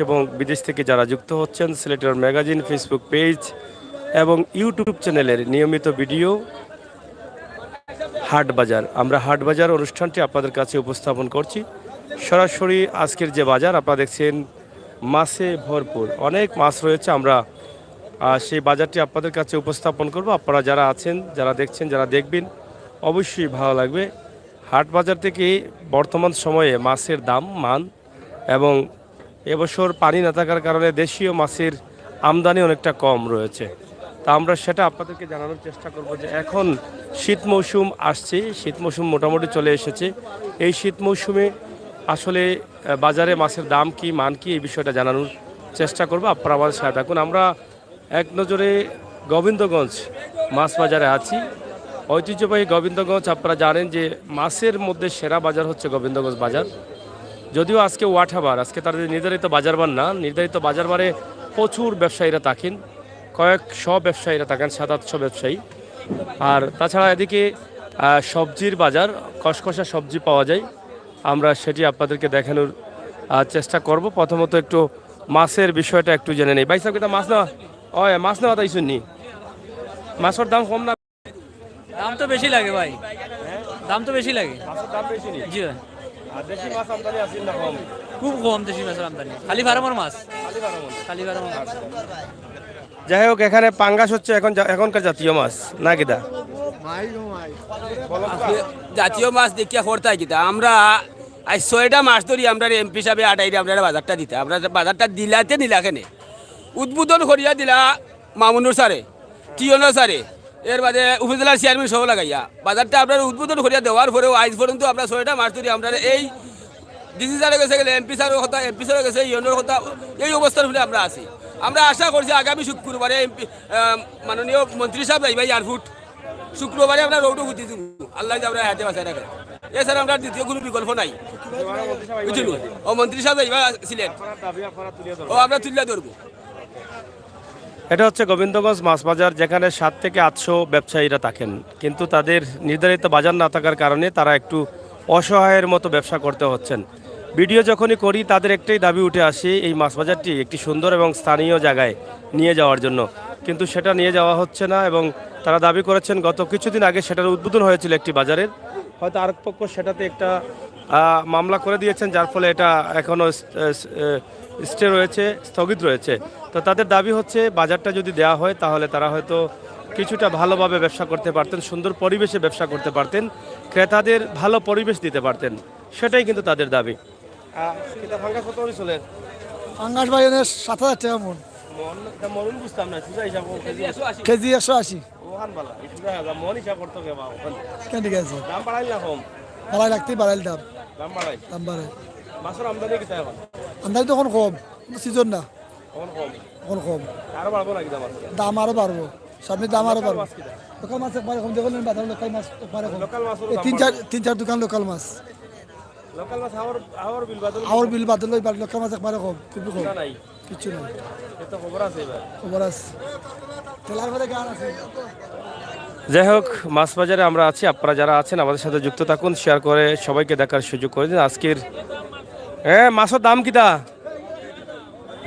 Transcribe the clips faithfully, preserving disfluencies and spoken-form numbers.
এবং বিদেশ থেকে যারা যুক্ত হচ্ছেন, সিলেটের ম্যাগাজিন Facebook পেজ এবং YouTube চ্যানেলের নিয়মিত ভিডিও হাট বাজার। আমরা হাট বাজার অনুষ্ঠানটি আপনাদের কাছে উপস্থাপন করছি সরাসরি। আজকের যে বাজার আপনারা দেখছেন, মাছে ভরপুর, অনেক মাছ রয়েছে। আমরা আহ, সেই বাজারটি আপনাদের কাছে উপস্থাপন করব। আপনারা যারা আছেন, যারা দেখছেন, যারা দেখবেন, অবশ্যই ভালো লাগবে। হাট বাজার থেকে বর্তমান সময়ে মাছের দাম, মান এবং এবছর পানি না থাকার কারণে দেশীয় মাছের আমদানি অনেকটা কম রয়েছে। তা আমরা সেটা আপনাদেরকে জানানোর চেষ্টা করব যে এখন শীত মৌসুম আসছে, শীত মৌসুম মোটামুটি চলে এসেছে। এই শীত মৌসুমে আসলে আহ, বাজারে মাছের দাম কি, মান কি, এই বিষয়টা জানানোর চেষ্টা করব। আপনারা আমাদের সাথে থাকুন। আমরা এক নজরে গোবিন্দগঞ্জ মাছ বাজারে আছি। ঐতিহ্যবাহী গোবিন্দগঞ্জ, আপনারা জানেন যে মাছের মধ্যে সেরা বাজার হচ্ছে গোবিন্দগঞ্জ বাজার। যদিও আজকে ওয়াট হাবার, আজকে তাদের নির্ধারিত বাজার বার না, নির্ধারিত বাজার বারে প্রচুর ব্যবসায়ীরা থাকেন, কয়েকশো ব্যবসায়ীরা থাকেন, সাত আটশো ব্যবসায়ী। আর তাছাড়া এদিকে আহ, সবজির বাজার, খসখসা সবজি পাওয়া যায়, আমরা সেটি আপনাদেরকে দেখানোর আহ, চেষ্টা করব। প্রথমত একটু মাছের বিষয়টা একটু জেনে নেই। ভাই সাহেব, কিতা মাছ নেওয়া? ওই মাছ নেওয়া তাই শুননি, মাছের দাম কম না? দাম তো বেশি লাগে ভাই, দাম তো বেশি লাগে। মাছের দাম বেশি নি? জি ভাই। আর দেশি মাছ আমদানি আছে না কম? খুব কম দেশি মাছের আমদানি, খালি ফার্মের মাছ। খালি ফার্মের মাছ। খালি ফার্মের মাছ। যাই হোক, এখানে পাঙ্গাস হচ্ছে এখন জা-, এখনকার জাতীয় মাছ, না কিতা? আজকে জাতীয় মাছ দেখিয়া করতায় কিতা? আমরা আজ ছয়টা মাস ধরি আমরা এমপি সাহেবে আটাইরে আমরা বাজারটা দিতা, আমরা বাজারটা দিলাতে নিলা কেনে? উদ্বোধন করিয়া দিলা মামুনুর স্যারে, টিওনো স্যারে, এর বাদে উপজেলার চেয়ারম্যান সহ লাগাইয়া বাজারটা আপনার উদ্বোধন করিয়া দেওয়ার পরেও আজ পর্যন্ত আমরা ছয়টা মাস ধরি আমরা এই ডিসি স্যারের গেছে গেলে, এমপি স্যারের কথা, এমপি স্যারের গেছে, ইউনিয়নের কথা, এই অবস্থার উপরে আমরা আছি। আমরা আশা করছি আগামী শুক্রবারে এমপি, আহ, মাননীয় মন্ত্রী সাহেব যাইবা এয়ারপোর্ট, শুক্রবারে আমরা রোডও গুতি দিব, আল্লাহ যে আমরা হাতে বাঁচায় রাখে। এছাড়া আমরা দ্বিতীয় কোনো বিকল্প নাই, বুঝলি? ও মন্ত্রী সাহেব যাইবা সিলেট, ও আমরা তুলিয়া ধরবো। এটা হচ্ছে গোবিন্দগঞ্জ মাছ বাজার, যেখানে সাত থেকে আটশো ব্যবসায়ীরা থাকেন, কিন্তু তাদের নির্ধারিত বাজার না থাকার কারণে তারা একটু অসহায়ের মতো ব্যবসা করতে হচ্ছেন। ভিডিও যখনই করি, তাদের একটাই দাবি উঠে আসে, এই মাছ বাজারটি একটি সুন্দর এবং স্থানীয় জায়গায় নিয়ে যাওয়ার জন্য, কিন্তু সেটা নিয়ে যাওয়া হচ্ছে না। এবং তারা দাবি করেছেন, গত কিছুদিন আগে সেটার উদ্বোধন হয়েছিল একটি বাজারের, হয়তো আরেক পক্ষ সেটাতে একটা আহ, মামলা করে দিয়েছেন, যার ফলে এটা এখনও স্টে রয়েছে, স্থগিত রয়েছে। তো তাদের দাবি হচ্ছে, বাজারটা যদি দেওয়া হয়, তাহলে তারা হয়তো কিছুটা ভালোভাবে ব্যবসা করতে পারতেন, সুন্দর পরিবেশে ব্যবসা করতে পারতেন, ক্রেতাদের ভালো পরিবেশ দিতে পারতেন, সেটাই কিন্তু তাদের দাবি। আহ, কিতা ফাঙ্গাস কত করে চলে? ফাঙ্গাস ভাই, এনে সাত হাজার টাকা মন। মন, এটা মন বুঝতাম না, সোজা হিসাব করো, কেজি। কেজি একশো আশি। ওখান বালা, এই সোজা হাজার, মন হিসাব করতে হবে বা ওখান। কেন ঠিক আছে? দাম বাড়াইল না কম? বাড়াই রাখতেই বাড়াইল দাম। দাম বাড়াই? দাম বাড়াই। মাছের আমদানি কিতা এখন? আমদানি তো এখন কম, কিন্তু সিজন না। এখন কম? এখন কম। আরো বাড়বো নাকি দাম আজকে? দাম আরো বাড়বো, সামনে দাম আরো লোকাল বাড়বো। মাছ কিতা? লোকাল মাছ একবারে কম, দেখুন বাজারে লোকাল মাছ একবারে কম। লোকাল মাছরও এই দাম তিন চার, বাড়বো। তিন চার দোকান লোকাল মাছ। লোকাল মাছ হাওর, হাওর বিল বাদল। হাওর বিল বাদল, এবার লোকাল মাছ একবারে কম, খুবই কম। না নাই। কিচ্ছু নাই। এটা খবর আছে এবার। খবর আছে। তেলার পরে গান আছে। যাই হোক, মাছ বাজারে আমরা আছি। আপনারা যারা আছেন আমাদের সাথে যুক্ত থাকুন, শেয়ার করে সবাইকে দেখার সুযোগ করে দিন। আজকের, হ্যাঁ, মাছের দাম কিতা?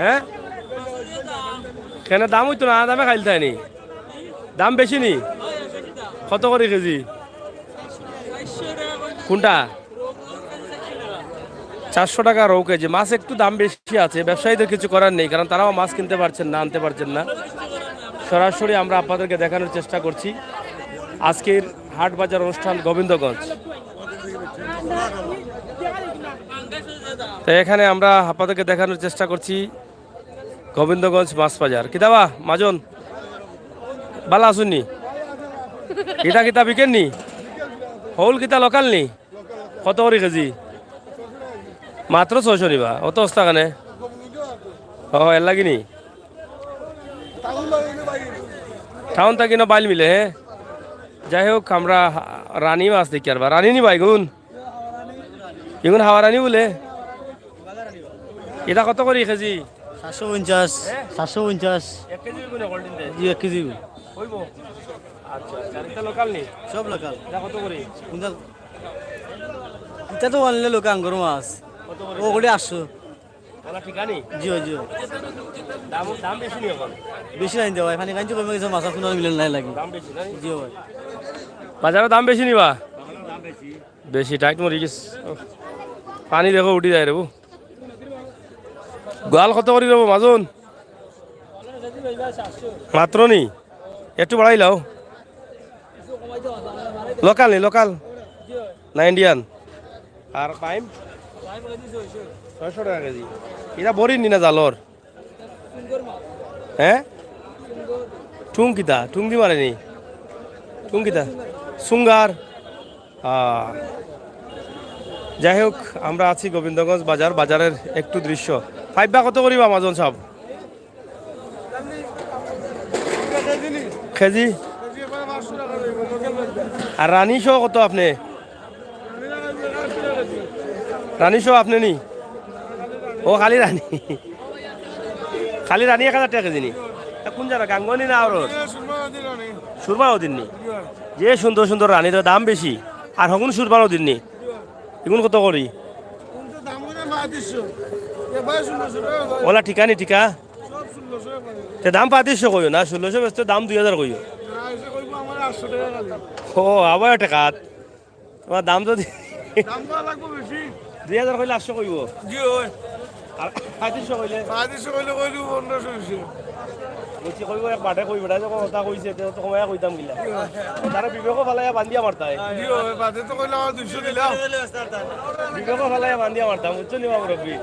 হ্যাঁ, কেন দাম হইতো না? দামে খাইল তাই নি? দাম বেশি নি? কত করে কেজি? কোনটা? চারশো টাকা রৌ কেজি। মাছ একটু দাম বেশি আছে, ব্যবসায়ীদের কিছু করার নেই, কারণ তারাও মাছ কিনতে পারছেন না, আনতে পারছেন না। সরাসরি আমরা আপনাদেরকে দেখানোর চেষ্টা করছি আজকের হাট বাজার অনুষ্ঠান গোবিন্দগঞ্জ। তো এখানে আমরা আপনাদেরকে দেখানোর চেষ্টা করছি গোবিন্দগঞ্জ মাছ বাজার। কিতা বা মাজন, বালা আছুন নি? কিতা কিতা বিকেন নি? হৌল কিতা লোকাল নি? কত করে কেজি? মাত্র ছয়শো নিবা, অত সস্তা কেনে? ও, এর লাগি নি? টাউন থাকি না বাইল মিলে, হ্যাঁ। যাই হোক, আমরা রানী মাছ দেখি আর বা রানী নি ভাই গুন, এগুন হাওয়া রানী বলে। এটা কত করে কেজি? সাতশো পঞ্চাশ। হ্যাঁ? সাতশো পঞ্চাশ। এক কেজি অইবো না, গোল্ডেন দে? জি, এক কেজি অইবো। অইবো? আচ্ছা, আচ্ছা। আর এটা লোকাল নি? সব লোকাল। এটা কত করে? কোনটা? এটা তো অনলি লোকাল আঙ্গুর মাছ। কত করে? ও করে আটশো। জি ভাই, জি ভাই। দাম, দাম বেশি নি অখন? বেশি নাই দেওয়া, পানি কাঞ্চি কমে গেছে, মাছ আর কুনো মিলে নাই লাগে। দাম বেশি নাই? জি ভাই। বাজারো দাম বেশি নি বা? বেশি টাইট মরি গেছে। পানি দেখো উঠি যায় রে বু। গোয়াল কত করি রে বু, মাজন? মাত্র নি? একটু বাড়াই লাও। লোকাল নি, লোকাল? না ইন্ডিয়ান? আর পাইম? ছয়শো টাকা কেজি। ইটা বড়ি নি না জালর? হ্যাঁ? ঠুং কিতা? ঠুং দি মারে নি? ঠুং কিতা? সুঙ্গার? আহ। যাই হোক, আমরা আছি গোবিন্দগঞ্জ বাজার, বাজারের একটু দৃশ্য। ফাইবা কত করিবা মাজন সাব? কেজি? আর রানী সহ কত আপনি? রানী সহ আপনি নি? ও, খালি রানী। খালি রানী এক হাজার টাকা কেজি নি? তা কোন জায়গা, গাঙ্গনি না আরো? সুরমা নদীর নি। যে সুন্দর সুন্দর রানী, তো দাম বেশি। আর হগুন সুরমা নদীর নি? এগুন কত করি? ওলা ঠিকা নি, ঠিকা? তে দাম পঁয়ত্রিশশো কইও না, ষোলোশো বেচতে দাম দুই হাজার কইও। ও, আবার একটা কাত। তোমার দাম যদি দুই হাজার কইলে আটশো কইবো। আর পঁয়ত্রিশশো কইলে? পঁয়ত্রিশশো কইলে কইলু পনেরোশো বেশি। বুঝছি, কইবো এক বাটে কইবো, এটা যখন কথা কইছে, এটা তো কমাইয়া কইতাম কিলা। তারা বিবেকও ফালাইয়া বান্ধিয়া মারতায়। বিবেকও ফালাইয়া বান্ধিয়া মারতাম, বুঝছো নি বা মুরব্বি?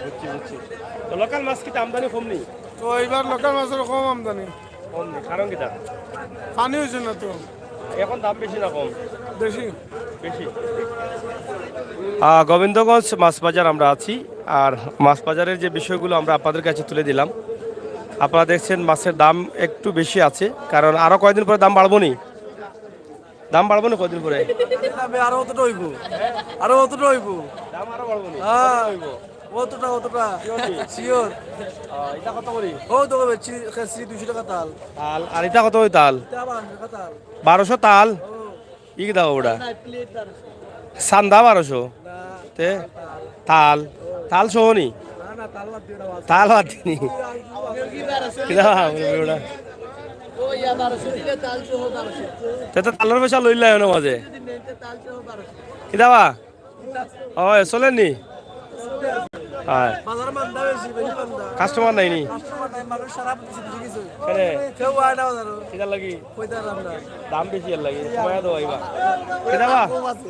বুঝছি, বুঝছি। তো লোকাল মাছ কিতা আমদানি কম নি? তো এইবার লোকাল মাছের কম আমদানি। কম নি, কারণ কিতা? পানি হইছে না তো। এখন দাম বেশি না কম? বেশি। বেশি। আহ, গোবিন্দগঞ্জ মাছ বাজার আমরা আছি, আর মাছ বাজারের যে বিষয়গুলো আমরা আপনাদের কাছে তুলে দিলাম। আপনারা দেখছেন মাছের দাম একটু বেশি আছে, কারণ আরো কয়েকদিন পরে দাম বাড়বো নি। দাম বাড়বো না কদিন পরে? দামে আরো অতটা হইবো, আরো অতটা হইবো। দাম আরো বাড়বো না? হ্যাঁ। কত হইবো? অতটা, অতটা। Sure নি? Sure। আহ, এটা কত করি? ও তো বেচছি, কেজি দুইশো টাকা তাল। তাল, আর এটা কত করি তাল? এটা বারোশো টাকা তাল। বারোশো তাল? ও। ই কি দাও ওটা? না, plate বারোশো। সান্দা বারোশো? না। তে? তাল। তাল সহ নি? না, না, তাল বাদ দিয়ে দাও। তাল বাদ দিনি। কিতা বা, মুরব্বি ওটা? ও ইয়া, বারোশো দিলে তাল সহ বারোশো। তে তো তালর পয়সা লইলাই না মাঝে। তাল সহ বারোশো। কিতা বা? ও, এ চলের নি? হ্যাঁ। বাজার মান্দা বেশি, বেশি মান্দা। Customer নাই নি? Customer নাই, মানুষ সারা বেশি বেশি গেছে। কেনে? কেউ আয় না বাজারো। কিতার লাগি? কইতাম আমরা। দাম বেশি এর লাগি। কমাইয়া দেওয়া ইবা। কিতা বা? কম আছে।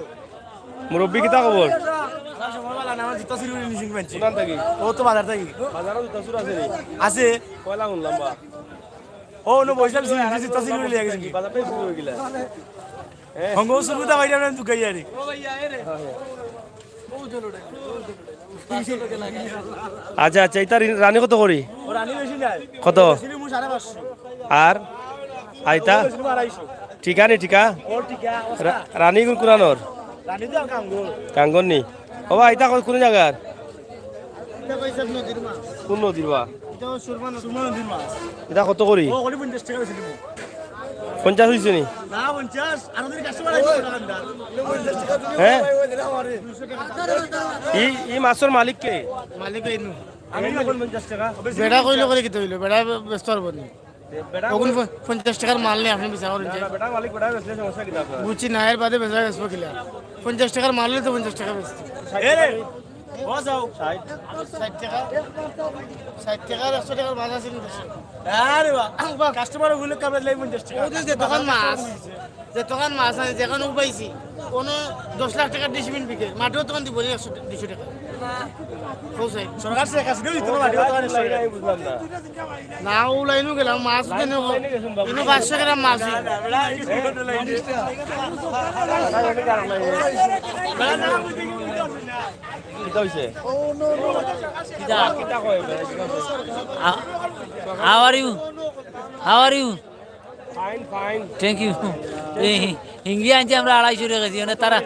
মুরব্বি, কিতা খবর? আমার সময় বালা না, আমার জুতা চুরি করে নিছি মানছি। কোনান থাকি? ও তো বাজার থাকি। বাজারো জুতা চুর আছে নি? আছে। কয়লা হুনলাম বা? ও, নো বইছলাম, জুতা চুরি করে লিয়া গেছে। বাজারটাই চুরি হয়ে গেলা। হ্যাঁ। হঙ্গো চুর গুতা বাইরে আমরা দুকাই আরে। আচ্ছা, আচ্ছা, ইতা রি-, রানী কত করি? ও রানী বেশি নাই। কত? বেশি নিমু সাড়ে পাঁচশো। আর আইতা? বেশি নিমু আড়াইশো। ঠিকা নি, ঠিকা? ও ঠিকা, রা-, রানী গুন কুরানোর? রানী তো কাঙ্গন। কাঙ্গন নি? ও বা, ইতা কো-, কোন জাগার? ইটা কইছে নদীর মাছ। কোন নদীর বা? ইটা সুরমা নদী। সুরমা নদীর মাছ। ইটা কত করি? ও, করি পঞ্চাশ টাকা বেশি দিব। পঞ্চাশ হইছে নি? না, পঞ্চাশ, আর ওদের কাস্টমার আইছে দোকানদার। হ্যাঁ? ই, ই মাছর মালিক কে? মালিক এই নু। আমি এখন পঞ্চাশ টাকা। বেটা কইলে করে কিতা হইলো? বেটা ব্যস্ত পারবো নি। বেটা ওগুন কই- প-, পঞ্চাশ টাকার মাল নেই, আপনি বিচার করেন না, যে। না, বেটা মালিক, বেটা বেচলে সমস্যা কিতা আপনার? বুঝছি না, এর বাদে বেচা বেচবো কিলা? পঞ্চাশ টাকার মাল হইলে তো পঞ্চাশ টাকা বেচতো। এ রে, ও যাও। ষাট। ষাট টাকা, ষাট টাকার একশো টাকার মাছ আছে কিন্তু। আরে বা, কাস্টমার ওগুলো কামড়ে লাই পঞ্চাশ টাকা। ওদের যে দোকান মাছ, যে দোকান মাছ আছে, যেখানে উবাইছি, কোনো দশ লাখ টাকার ডিসিমিন বিকে, মাটিও তখন দিব একশো, দুইশো টাকা। কও চাই। সরকার সে কাছে দিও, ইতো মাটিও তখন একশো টাকা। বুঝলাম না। না, ও লাইনও গেলাম, মাছ লাইন, কেন? লাইনে গেছেন বাবু। ইনো পাঁচশো গ্রাম মাছ। কিতা হইছে? কিতা? কিতা কয়? আ-, how are you? How are you? Fine, fine. Thank you. এই হি-, হিঙ্গি আনছি আমরা আড়াইশো টাকা কেজি, মানে তারা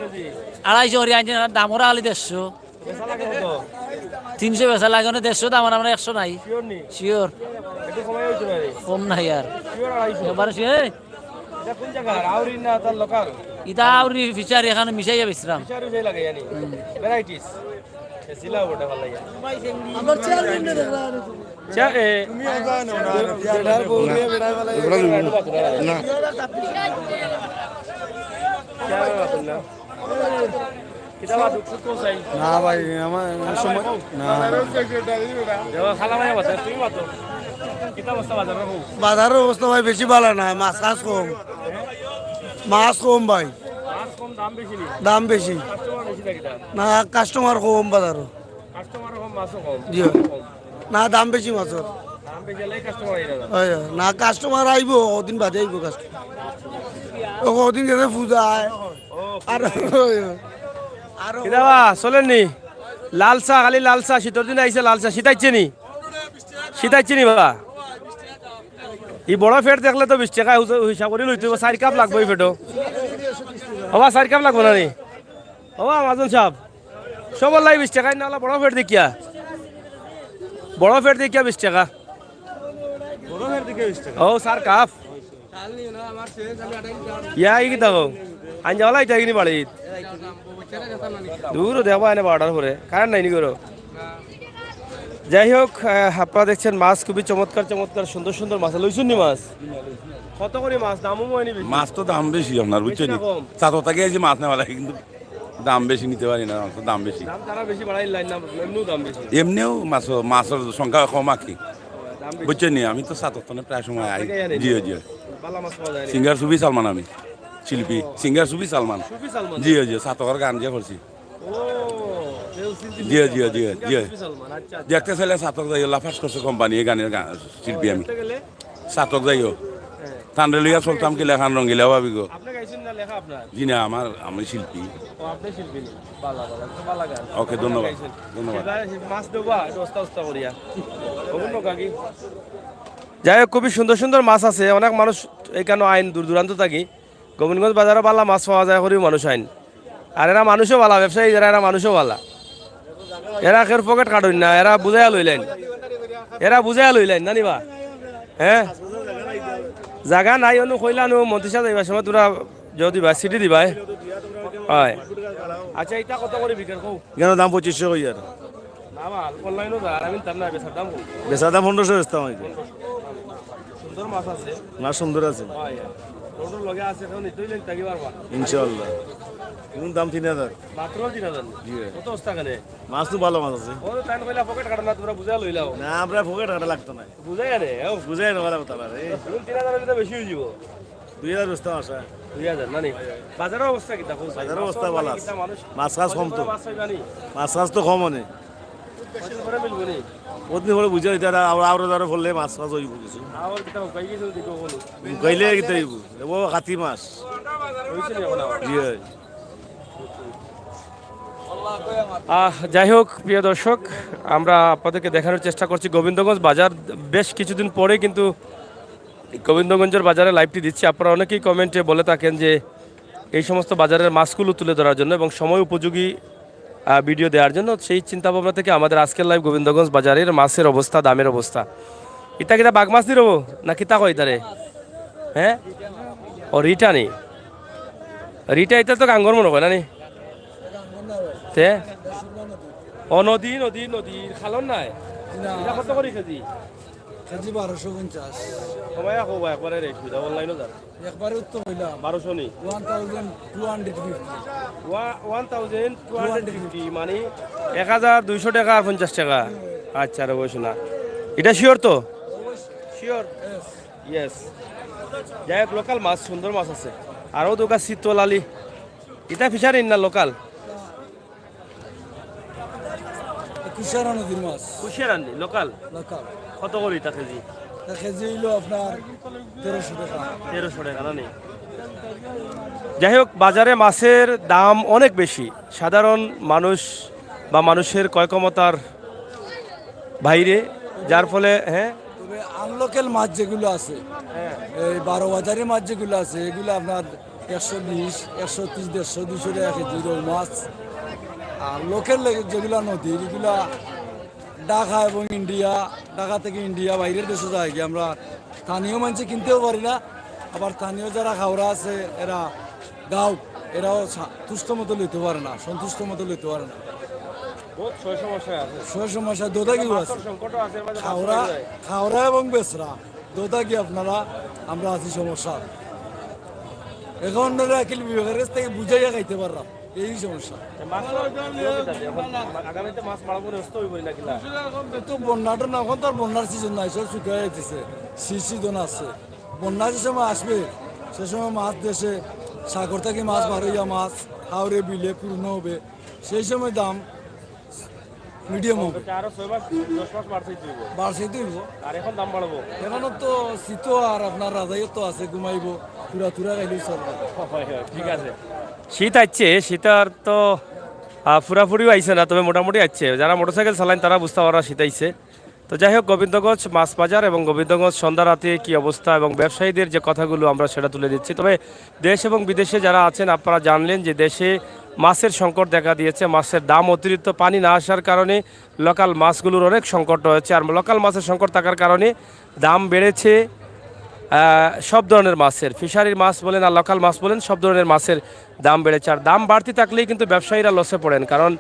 আড়াইশো করে আনছে, আর দাম ওরা খালি দেড়শো। বেচা লাগে কত? তিনশো বেচা লাগে, মানে দেড়শো দাম, আর আমরা একশো নাই। Sure নি? Sure। একটু কমাই হইতে পারে। কম নাই আর। Sure আড়াইশো। এবার সে, এই। এটা কোন জায়গা? আউরি না তার লোকাল? ইটা আউরি ফিশারি এখানো মিশাইয়া বেচরাম। ফিশারি মিশাই লাগে জানি। ভ্যারাইটিস। এ জিলা ওটা ভালা লাগে। আমার চেয়ারম্যান দেখলাম। চা-, এ, না। কিতা বা দুঃখ কোথায়? না ভাই, আমার, আমার সময় না। দেখো, খালা ভাই বাজার, তুমি মাতো। কিতা অবস্থা বাজারর? বাজারর অবস্থা ভাই বেশি ভালা না, মাছ কাছ কম। মাছ কম ভাই। মাছ কম, দাম বেশি নি? দাম বেশি। কাস্টমার বেশি না কিতা? না, কাস্টমার কম বাজারো। কাস্টমার কম, মাছও কম। জি। কম। না, দাম বেশি মাছর। দাম বেশি, এলাই কাস্টমার আইরা না। অয়, অয়। না, কাস্টমার আইবো, কদিন বাদে আইবো কাস্টমার। ও কদিন গেছে পূজায়। ও, আর, আর কিতা বা, চলের নি? লাল চা, খালি লাল চা, শীতর দিন আইছে লাল চা, শীত আইছে নি? শীত আইছে নি বা? ই বড় পেট দেখলে তো বিশ টেকা হুজ-, হিসাব করি লইতে অইবো, চাইর কাপ লাগবো ই পেটো। ও বা, চাইর কাপ লাগবো না নি? ও বা, মাজন সাব, সবর লাগি বিশ টেকা, না অলা বড় পেট দেখিয়া। বড় পেট দেখিয়া বিশ টেকা। বড় পেট দেখিয়া বিশ টেকা। ও, চাইর কাপ। ইয়া, ই কিতা কও? আইন যাওয়া লাগতো এগিনি বাড়িত। দূর দেখবা এনে বারোটার পরে। কারেন্ট নাই নি ঘরো? যাই হোক, আহ, আপনারা দেখছেন মাছ খুবই চমৎকার চমৎকার সুন্দর সুন্দর মাছ। লইছইন নি মাছ? কত করি মাছ? দামও মনে বেশি। মাছ তো দাম বেশি আপনার, বুঝছেন বেশি নি? না কম? চাতক থাকি আইছি মাছ নেওয়া লাগে, কিন্তু দাম বেশি নিতে পারি না, মাছর দাম বেশি। দাম তারা বেশি বাড়াই লাইন না, এমনিও দাম বেশি। এমনিও মাছ, মাছর সংখ্যা কম আর কি। দাম বেশি। বুঝছেন নি? আমি তো চাতক তনে প্রায় সময় আই। চাতক থাকি আনেন? জি, জি। ভালা মাছ পাওয়া যায় নি? সিঙ্গার সুফি সালমান আমি। শিল্পী। ও। সিঙ্গার সুফি সালমান। সুফি সালমান? জি, জি। চাতকর গান যে করছি। ও, কেউ চিনতে জি, পারছে জি, না। জি, সিঙ্গার জি। সুফি সালমান, আচ্ছা, আচ্ছা। দেখতে চাইলে চাতক যাইও, লাফার্স করছে কোম্পানি, এই গানের গা-, শিল্পী আমি। দেখতে গেলে? চাতক যাইও। হ্যাঁ। তানরে লইয়া চলতাম কি লেখান রঙ্গিলা ভাবিগো। আপনি গাইছেন না লেখা আপনার? জি না, আমার, আমি শিল্পী। ও, আপনি শিল্পী নি? বালা, বালা, তো বালা গান। ওকে, ধন্যবাদ। গাইছেন। ধন্যবাদ। সেটা মাছ দেবা, একটু অস্তা অস্তা করিয়া। অন্য কাকি? যাই হোক, খুবই সুন্দর সুন্দর মাছ আছে। অনেক মানুষ এখানো আইন দূর দূরান্ত থাকি। গোবিন্দগঞ্জ বাজারো বালা মাছ পাওয়া যায়, করিও মানুষ আইন। আর এরা মানুষও বালা, ব্যবসায়ী যারা, এরা মানুষও বালা। এরা কেউর পকেট কাটইন না, এরা বুঝাইয়া লইলাইন। এরা বুঝাইয়া লইলাইন, না নি বা? হ্যাঁ? জাগা নাই, অনু কইলা নু, মন্ত্রী সাহেব যাইবার সময় তোমরা যদি দিবা, সিটি দিবা, এ? হয়। আচ্ছা, এটা কত করি বিকের কও? এখানে দাম পঁচিশশো কই আর। না, মাল অনলাইনও যায়, আর আমি তার না, বেচার দাম কম। বেচার দাম পনেরোশো বেচতাম আর কি। সুন্দর মাছ আছে। মাছ সুন্দর আছে। হয়, হয়। রোডর লগে আছে, এখন নিতেই লেন, তাকি পারবা। ইনশাআল্লাহ। এখন দাম তিন হাজার। মাত্র তিন হাজার? জি ভাই। কত বস্তা কেনে? মাছ তো ভালা মাছ আছে। ও তো তাই কইলা পকেট কাটা না, তোমরা বুঝা লইলাও। না, আমরা পকেট কাটা লাগতো না। বুঝাই আনে, ও। বুঝাই আনে, ভালা কথা না, এই। এখন তিন হাজার হইলে তো বেশি হয়ে যাব। দুই হাজার বেচতাম আশা। দুই হাজার না নি? বাজারর অবস্থা কিতা? বাজারর অবস্থা ভালা আছে। মাছ কাছ কম তো। মাছ কাছ তো কম অনে। কতদিন পরে মিলবো নি? কতদিন পরে বুঝা অইতে আর আরো, আরো ধরে পড়লে মাছ কাছ অইব কিছু। আবার কিতা হুকাই গেছে দেখো কোন। হুকাইলে কিতা অইব? ও কাতি মাছ। হইছে নি এখন আবার? জি হয়। আহ, যাই হোক, প্রিয় দর্শক, আমরা আপনাদেরকে দেখানোর চেষ্টা করছি গোবিন্দগঞ্জ বাজার। বেশ কিছুদিন পরে কিন্তু গোবিন্দগঞ্জের বাজারে লাইভটি দিচ্ছি। আপনারা অনেকেই কমেন্টে বলে থাকেন যে এই সমস্ত বাজারের মাছগুলো তুলে ধরার জন্য এবং সময় উপযোগী, আহ, ভিডিও দেওয়ার জন্য। সেই চিন্তা ভাবনা থেকে আমাদের আজকের লাইভ গোবিন্দগঞ্জ বাজারের মাছের অবস্থা, দামের অবস্থা। ইটা কিতা বাঘ মাছ নি রবো? না কিতা কয় তারে? হ্যাঁ? ও, রিটা নি? রিটা ইটা তো গাঙ্গর মনে হয় না নি? তে? ও, নদী, নদী, নদী, খালন নাই? না। ইটা কত করি কেজি? কেজি বারোশো পঞ্চাশ। কমাইয়া কও বা, একবারে রেট কইরা, অনলাইনও যার। একবারে উত্তম অইলাম। বারোশো নি? One thousand two hundred fifty। ওয়া-, one thousand two hundred fifty, মানে এক হাজার দুইশো টেকা আর পঞ্চাশ টেকা। আচ্ছা রে, বসো না। ইটা শিওর তো? শিওর? ইয়েস। যাই হোক, লোকাল মাছ, সুন্দর মাছ আছে। আরও দোকান চিতল আলী। ইটা ফিশারি না লোকাল? কুশিয়ারা নদীর মাছ। কুশিয়ারা নি, লোকাল? লোকাল। কত করি ইটা কেজি? ইটা কেজি অইলো আপনার তেরোশো টেকা। তেরোশো টেকা না নি? যাই হোক, বাজারে মাছের দাম অনেক বেশি। সাধারণ মানুষ বা মানুষের ক্রয় ক্ষমতার বাইরে, যার ফলে, হ্যাঁ? তবে আনলোকাল মাছ যেগুলো আছে, হ্যাঁ। এই বারো বাজারি মাছ যেগুলো আছে, এগুলো আপনার একশো বিশ, একশো তিরিশ, দেড়শো, দুইশো টেকা কেজি রৌ মাছ। আর লোকাল যেগুলা নদীর, এগুলা ঢাকা এবং ইন্ডিয়া, ঢাকা থেকে ইন্ডিয়া, বাইরের দেশে যায় কি, আমরা স্থানীয় মানুষে কিনতেও পারি না। আবার স্থানীয় যারা খাওরা আছে, এরা গাঁও, এরাও সা- তুষ্ট মতো লইতে পারে না, সন্তুষ্ট মতো লইতে পারে না। বহুত সয় সমস্যা আছে। সয় সমস্যা দোদাগিও আছে। মাছর সংকটও আছে, এর মাঝে মাছ খাওরা মারা যায়। খাওরা এবং বেচরা দোদাগি আপনারা আমরা আছি সমস্যা। এখন আপনারা আকিল বিবেকের কাছ থেকে বুঝাইয়া খাইতে পাররা, এই সমস্যা। মাছ মারা যায়। এখন আগামীতে মাছ মারা কোনো ব্যস্ত হইব না কিনা? তো বন্যাটা না, এখন তো আর বন্যার সিজন নাই, সব শুকিয়ে যাইতেছে। শীত সিজন আছে, বন্যা যে সময় আসবে, সে সময় মাছ দেশে সাগর থেকে মাছ বার হইয়া মাছ হাওরে বিলে পূর্ণ হবে, সেই সময় দাম মিডিয়াম হবে। আরো ছয় মাস, দশ মাস বাড়ছেই তুলব। বাড়ছেই তুলব। আর এখন দাম বাড়বো। এখনো তো শীত আর আপনার রাজাইও তো আছে, ঘুমাইবো, তুরা তুরা খাইলেই চলবে। হয়, হয়, ঠিক আছে। শীত আইছে, শীত আর তো আহ, পুরাপুরিও আইছে না, তবে মোটামুটি আইছে। যারা মোটরসাইকেল চালান তারা বুঝতে পাররা শীত আইছে। তো যাই হোক, গোবিন্দগঞ্জ মাছ বাজার এবং গোবিন্দগঞ্জ সন্ধ্যা রাতে কি অবস্থা এবং ব্যবসায়ীদের যে কথাগুলো আমরা সেটা তুলে দিচ্ছি। তবে দেশ এবং বিদেশে যারা আছেন আপনারা জানলেন যে দেশে মাছের সংকট দেখা দিয়েছে, মাছের দাম অতিরিক্ত, পানি না আসার কারণে লোকাল মাছগুলোর অনেক সংকট রয়েছে। আর লোকাল মাছের সংকট থাকার কারণে দাম বেড়েছে আহ, সব ধরনের মাছের, ফিশারির মাছ বলেন আর লোকাল মাছ বলেন, সব ধরনের মাছের দাম বেড়েছে। আর দাম বাড়তি থাকলেই কিন্তু ব্যবসায়ীরা লসে পড়েন, কারণ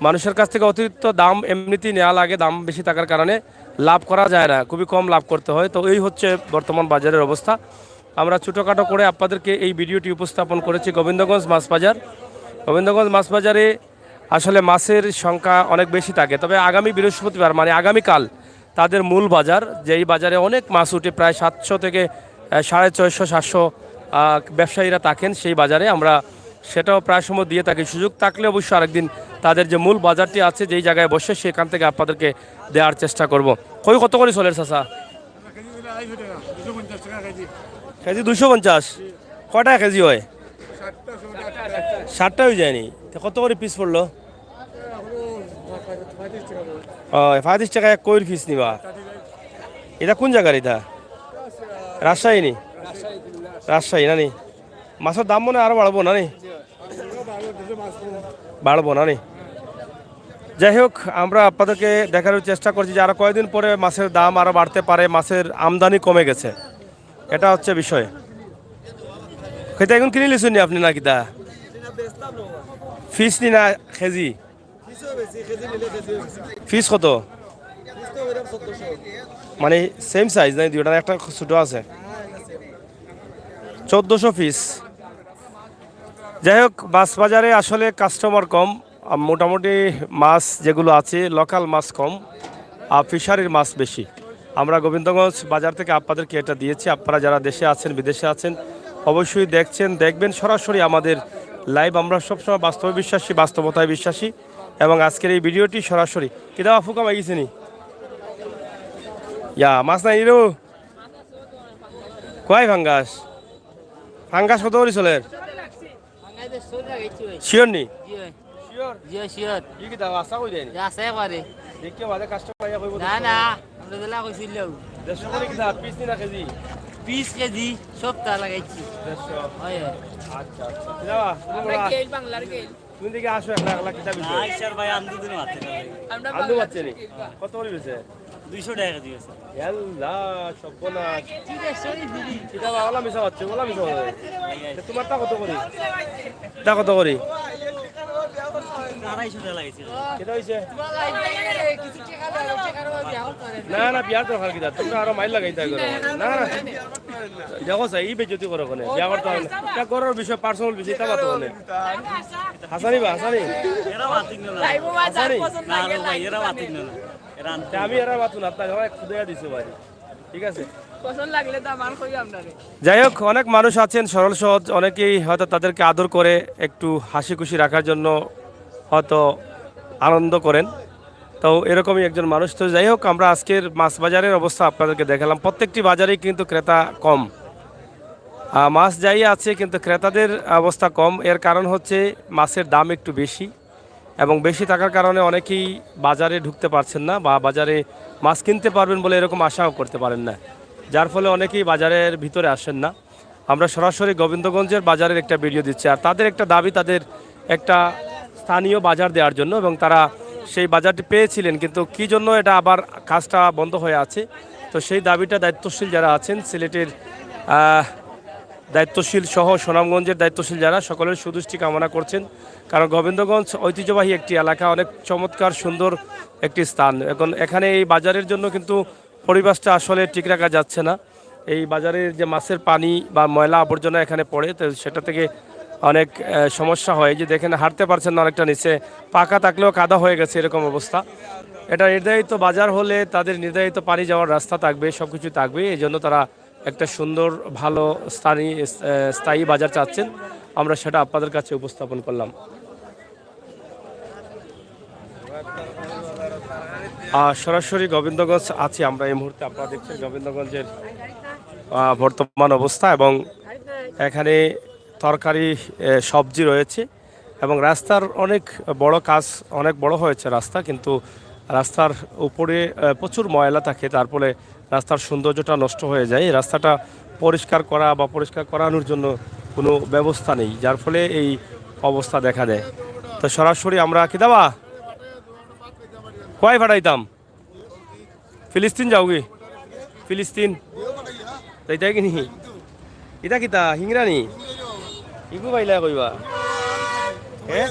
মানুষের কাছ থেকে অতিরিক্ত দাম এমনিতেই নেওয়া লাগে, দাম বেশি থাকার কারণে লাভ করা যায় না, খুবই কম লাভ করতে হয়। তো এই হচ্ছে বর্তমান বাজারের অবস্থা। আমরা ছোটোখাটো করে আপনাদেরকে এই ভিডিওটি উপস্থাপন করেছি গোবিন্দগঞ্জ মাছ বাজার। গোবিন্দগঞ্জ মাছ বাজারে আসলে মাছের সংখ্যা অনেক বেশি থাকে, তবে আগামী বৃহস্পতিবার মানে আগামীকাল তাদের মূল বাজার, যেই বাজারে অনেক মাছ উঠে, প্রায় সাতশো থেকে আহ, সাড়ে ছয়শো সাতশো আহ, ব্যবসায়ীরা থাকেন সেই বাজারে। আমরা সেটাও প্রায় সময় দিয়ে থাকি, সুযোগ থাকলে অবশ্য আরেকদিন তাদের যে মূল বাজারটি আছে যেই জায়গায় বসে সেখান থেকে আপনাদেরকে দেওয়ার চেষ্টা করব। কই কত করে চলের চাচা? কেজি দুশো পঞ্চাশ। কয়টা কেজি হয়? ষাটটা হয়ে যায়নি। তো কত করে পিস পড়লো? ও, পঁয়ত্রিশ টাকা এক কইর পিস নিবা। এটা কোন জায়গার এটা? রাজশাহী নি? রাজশাহী না নি? মাছের দাম মনে হয় আরো বাড়বো না নি? বাড়বো না নি? যাই হোক, আমরা আপনাদেরকে দেখানোর চেষ্টা করছি যে আরো কয়েকদিন পরে মাছের দাম আরো বাড়তে পারে, মাছের আমদানি কমে গেছে, এটা হচ্ছে বিষয়। খেতে এখন কিনে লিছুন নি আপনি না কিতা? পিস নি না কেজি? পিস কত? মানে সেম সাইজ নাই, দুইটা একটা ছোট আছে। চোদ্দোশো পিস। যাই হোক, মাছ বাজারে আসলে কাস্টমার কম। আহ, মোটামুটি মাছ যেগুলো আছে, লোকাল মাছ কম, আর ফিশারির মাছ বেশি। আমরা গোবিন্দগঞ্জ বাজার থেকে আপনাদেরকে এটা দিয়েছি। আপনারা যারা দেশে আছেন, বিদেশে আছেন, অবশ্যই দেখছেন, দেখবেন সরাসরি আমাদের লাইভ। আমরা সবসময় বাস্তবে বিশ্বাসী, বাস্তবতায় বিশ্বাসী, এবং আজকের এই ভিডিওটি সরাসরি। কিতা বাফু কামাই গেছে নি? ইয়া, মাছ নাই রে। কয় ফাঙ্গাস? ফাঙ্গাস কত করে চলের? শিওর নি? জি শিওর। কি কি দাম? আশা করি দেয়নি। আছে একবারে। দেখি আমাদের কাস্টমার আইয়া কইব। না না, আমরা যেলা কইছিল। দেড়শো করে কিতা? পিস নি না কেজি? পিস কেজি সবটা লাগাইছি। দেড়শো। হয় হয়। আচ্ছা আচ্ছা। যাবা, তুমি আমরা বলা। গেল বাংলার গেল। তুমি দেখি আসো, একলা একলা কিতা বিষয়? স্যার ভাই, আন্দু দিন মাতে। আমরা আন্দু পাচ্ছে নি? কত করে বেচে? দুইশো টাকা কেজি আছে। ইয়াল্লা, সর্বনাশ। কিতা বা, ওলা মিছা পাচ্ছে, ওলা মিছা পাচ্ছে। তোমারটা কত করে? এটা কত করে? আড়াইশো টাকা লাগাইছে। এটা হইছে? না না, বিয়ার দরকার কিতা? তোমরা আরো মাইল লাগাইতা করো। না না। দেখো স্যার, এই বেজ্জতি করো কেনে? বিয়া করতে হবে না। এটা ঘরর বিষয়, পার্সোনাল বিষয়, এটা মাতো কেনে? হাসানি বা, হাসানি? এরা মাতিক না। লাইভও বাজার আরে। পছন্দ না লাগে রে ভাই, লাইভ এরা বাজার। মাতিক না। এরা আনতে তা আমি এরা মাতো না, আপনার সবাই খুদে দিছে বাড়ি। ঠিক আছে? পছন্দ লাগলে দাম আর কই আপনারে। যাই হোক, অনেক মানুষ আছেন সরল সহজ, অনেকেই হয়তো তাদেরকে আদর করে একটু হাসি খুশি রাখার জন্য হয়তো আনন্দ করেন। তো এরকমই একজন মানুষ। তো যাই হোক, আমরা আজকের মাছ বাজারের অবস্থা আপনাদেরকে দেখালাম। প্রত্যেকটি বাজারেই কিন্তু ক্রেতা কম, আহ, মাছ যাই আছে কিন্তু ক্রেতাদের অবস্থা কম। এর কারণ হচ্ছে মাছের দাম একটু বেশি, এবং বেশি থাকার কারণে অনেকেই বাজারে ঢুকতে পারছেন না বা বাজারে মাছ কিনতে পারবেন বলে এরকম আশাও করতে পারেন না, যার ফলে অনেকেই বাজারের ভিতরে আসেন না। আমরা সরাসরি গোবিন্দগঞ্জের বাজারের একটা ভিডিও দিচ্ছি। আর তাদের একটা দাবি, তাদের একটা স্থানীয় বাজার দেওয়ার জন্য, এবং তারা সেই বাজারটি পেয়েছিলেন, কিন্তু কি জন্য এটা আবার কাজটা বন্ধ হয়ে আছে। তো সেই দাবিটা দায়িত্বশীল যারা আছেন সিলেটের, আহ, দায়িত্বশীল সহ সুনামগঞ্জের দায়িত্বশীল যারা, সকলের সুদৃষ্টি কামনা করছেন। কারণ গোবিন্দগঞ্জ ঐতিহ্যবাহী একটি এলাকা, অনেক চমৎকার সুন্দর একটি স্থান। এখন এখানে এই বাজারের জন্য কিন্তু পরিবেশটা আসলে ঠিক রাখা যাচ্ছে না। এই বাজারের যে মাছের পানি বা ময়লা আবর্জনা এখানে পড়ে, তো সেটা থেকে অনেক আহ, সমস্যা হয়। এই যে দেখেন, হাঁটতে পারছেন না, অনেকটা নিচে, পাকা থাকলেও কাদা হয়ে গেছে, এরকম অবস্থা। এটা নির্ধারিত বাজার হলে তাদের নির্ধারিত পানি যাওয়ার রাস্তা থাকবে, সব কিছু থাকবে। এই জন্য তারা একটা সুন্দর, ভালো স্থানীয় আহ, স্থায়ী বাজার চাচ্ছেন। আমরা সেটা আপনাদের কাছে উপস্থাপন করলাম। আহ, সরাসরি গোবিন্দগঞ্জ আছি আমরা এই মুহূর্তে। আপনারা দেখছেন গোবিন্দগঞ্জের আহ, বর্তমান অবস্থা, এবং এখানে তরকারি, আহ, সবজি রয়েছে, এবং রাস্তার অনেক বড় কাজ, অনেক বড় হয়েছে রাস্তা, কিন্তু রাস্তার উপরে আহ, প্রচুর ময়লা থাকে, তার ফলে রাস্তার সৌন্দর্যটা নষ্ট হয়ে যায়। এই রাস্তাটা পরিষ্কার করা বা পরিষ্কার করানোর জন্য কোনো ব্যবস্থা নেই, যার ফলে এই অবস্থা দেখা দেয়। তো সরাসরি আমরা কিতাবা কই ফাটাইতাম? ফিলিস্তিন যাওগি? ফিলিস্তিন? তাই তাই কিনি? ইটা কিতা? হিংরা নি? ইগু বাইলা কইবা? হ্যাঁ?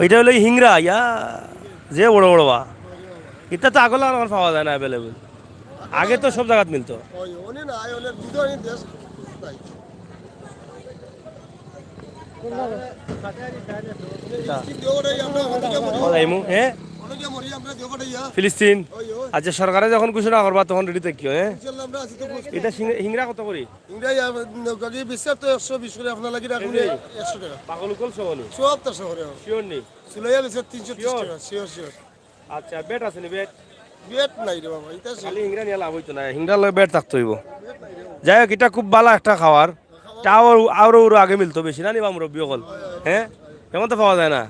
ইটা হলো হিংরা, ইয়া, যে বড় বড় বা। ইটা তো আগলা আর পাওয়া যায় না, অ্যাভেলেবল। আগে তো সব জায়গাত মিলতো। ও যাইমু, হ্যাঁ? ফিলিস্তিন। আচ্ছা, সরকারে যখন ঘোষণা করবা, তখন রেডি থাকিও, হ্যাঁ? ইটা হিং-, হিংরা কত করি? হিংরা ইয়া, নৌকা কি বিচার তো একশো বিশ করে আপনার লাগি রাখুন, এই? একশো টাকা। পাগল উকল সহ নি? সব তো শহরে। শিওর নি? সুলাইয়া বেচে তিনশো ত্রিশ টাকা, শিওর, শিওর। আচ্ছা, বেট আছে নি বেট? বেট নাই রে বাবা, ইটা খালি হিংরা নিয়ে লাভ হইতো না, হিংরা লগে বেট থাকতে হইব। যাই হোক, এটা খুব ভালো একটা খাবার। তা আরো, আরো, আরো আগে মিলতো বেশি, না নি বা মুরব্বী অকল? হ্যাঁ, এখন তো পাওয়া যায় না।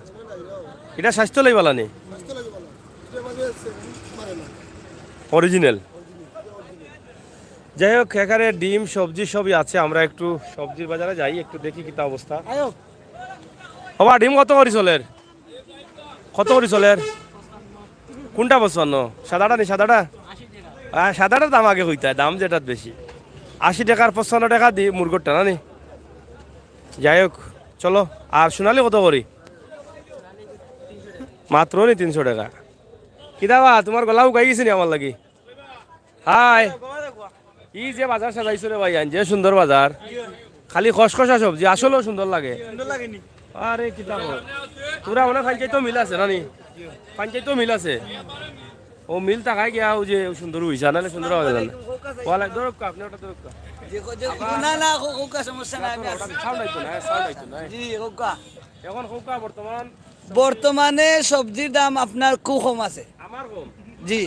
এটা স্বাস্থ্য লাগি ভালো নি? অরিজিনাল। যাই হোক, এখানে ডিম, সবজি সবই আছে। আমরা একটু সবজির বাজারে যাই, একটু দেখি কিতা অবস্থা। বাবা, ডিম কত করি চলের? কত করি চলের? কোনটা পছন্দ? সাদাটা নি, সাদাটা? আহ, সাদাটার দাম আগে কইতা, দাম যেটাত বেশি। আশি টাকার পছন্দ টাকা দি মুরগরটা, না নি? যাই হোক, চলো। আর সোনালি কত করি? মাত্র নি তিনশো টাকা। কিতা বা, তোমার গলা উকাই গেছে নি আমার লাগি? হাই। ই যে বাজার সাজাইছো রে ভাই, আইন যে সুন্দর বাজার। খালি খসখসা সবজি, আসলেও সুন্দর লাগে। সুন্দর লাগে নি? আরে কিতা কও? তোরা মনে হয় পঞ্চায়েত মিল আছে, না নি? পঞ্চায়েত মিল আছে। ও মিল থাকায় গিয়া ও যে সুন্দর হইছে, নাহলে সুন্দর হবে না। ওয়ালা, ধরো, আপনি ওটা ধরো। যে কো-, যে কো-, না, না, কো-, কোকা সমস্যা নাই, আমি আছি। সাউন্ড আইতো না, সাউন্ড আইতো না। জি, কোকা। এখন কোকা বর্তমান বর্তমানে সবজির দাম আপনার খুব কম আছে। আমার কম? জি,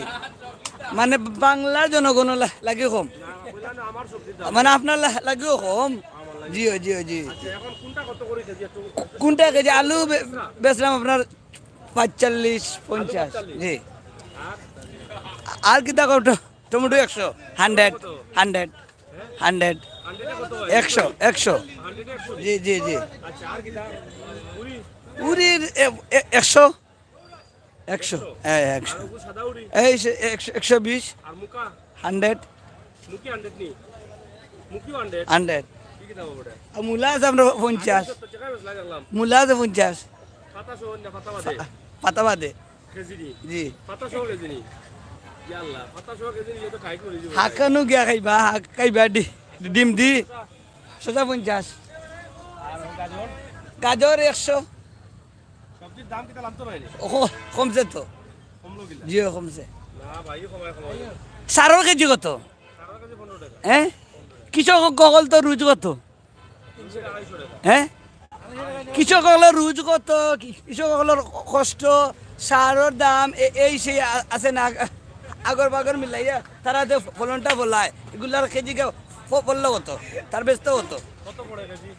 মানে বাংলার জনগণ লা-, লাগিও কম। না, বললাম না, আমার সবজির দাম। মানে আপনার লা-, লাগিও কম। আমার লাগি। জি, জি, জি। আচ্ছা, এখন কোনটা কত করে কেজি একটু? কোনটা কেজি? আলু বে-, বেচলাম আপনার পাঁচচল্লিশ, পঞ্চাশ। আলু পাঁচচল্লিশ? জি। আর? আর কিতা কও? ট-, টমেটো একশো, হান্ড্রেড, কত? Hundred, hundred. হান্ড্রেডে কত হয়? একশো, একশো। হান্ড্রেডে একশো? জি, জি, জি। আচ্ছা, আর কিতা? উরি? উরির এ-, এ-, একশো। একশো? হ্যাঁ, একশো। আর ওগু সাদা উরি? এই সে একশো, একশো বিশ। আর মুকা? হান্ড্রেড। মুকি হান্ড্রেড নি? মুকিও হান্ড্রেড? হান্ড্রেড। কি কি দাম হবে ওটা? আর মূলা আছে আপনার পঞ্চাশ। আড়াইশো টাকা বেশ লাগে দেখলাম। মূলা আছে পঞ্চাশ। পাতা সহ না পাতা বাদে? পা-, পাতা বাদে। কেজি নি? জি। পাতা সহ কেজি নি? ইয়া আল্লাহ, পাতা সহ কেজি নিলে তো খাই করে দিব। হাকানো গিয়া খাইবা, হাক খাইবা, ডি-, ডিম দি। শসা পঞ্চাশ। আর গাজর? গাজর একশো। সবজির দাম কিতা লামতো নায় নি? ও, কমছে তো। কমলো কিলা? জি, কমছে। না ভাই, কমায়, কমায়। সারর কেজি কত? সারর কেজি পনেরো টাকা। হ্যাঁ? কৃষক অকল তো রুজ কত? তিনশো টাকা, আড়াইশো টাকা। হ্যাঁ? কৃষক অকলর রুজ কত? কি-, কৃষক অকলর কষ্ট, সারর দাম, এ-, এই সেই আ-, আছে না, আগর বাগর মিলাইয়া তারা যে ফলনটা ফলায়, এগুলার কেজি কে ফ-, ফললো কত? তার বেচতে কত? কত পড়ে কেজি?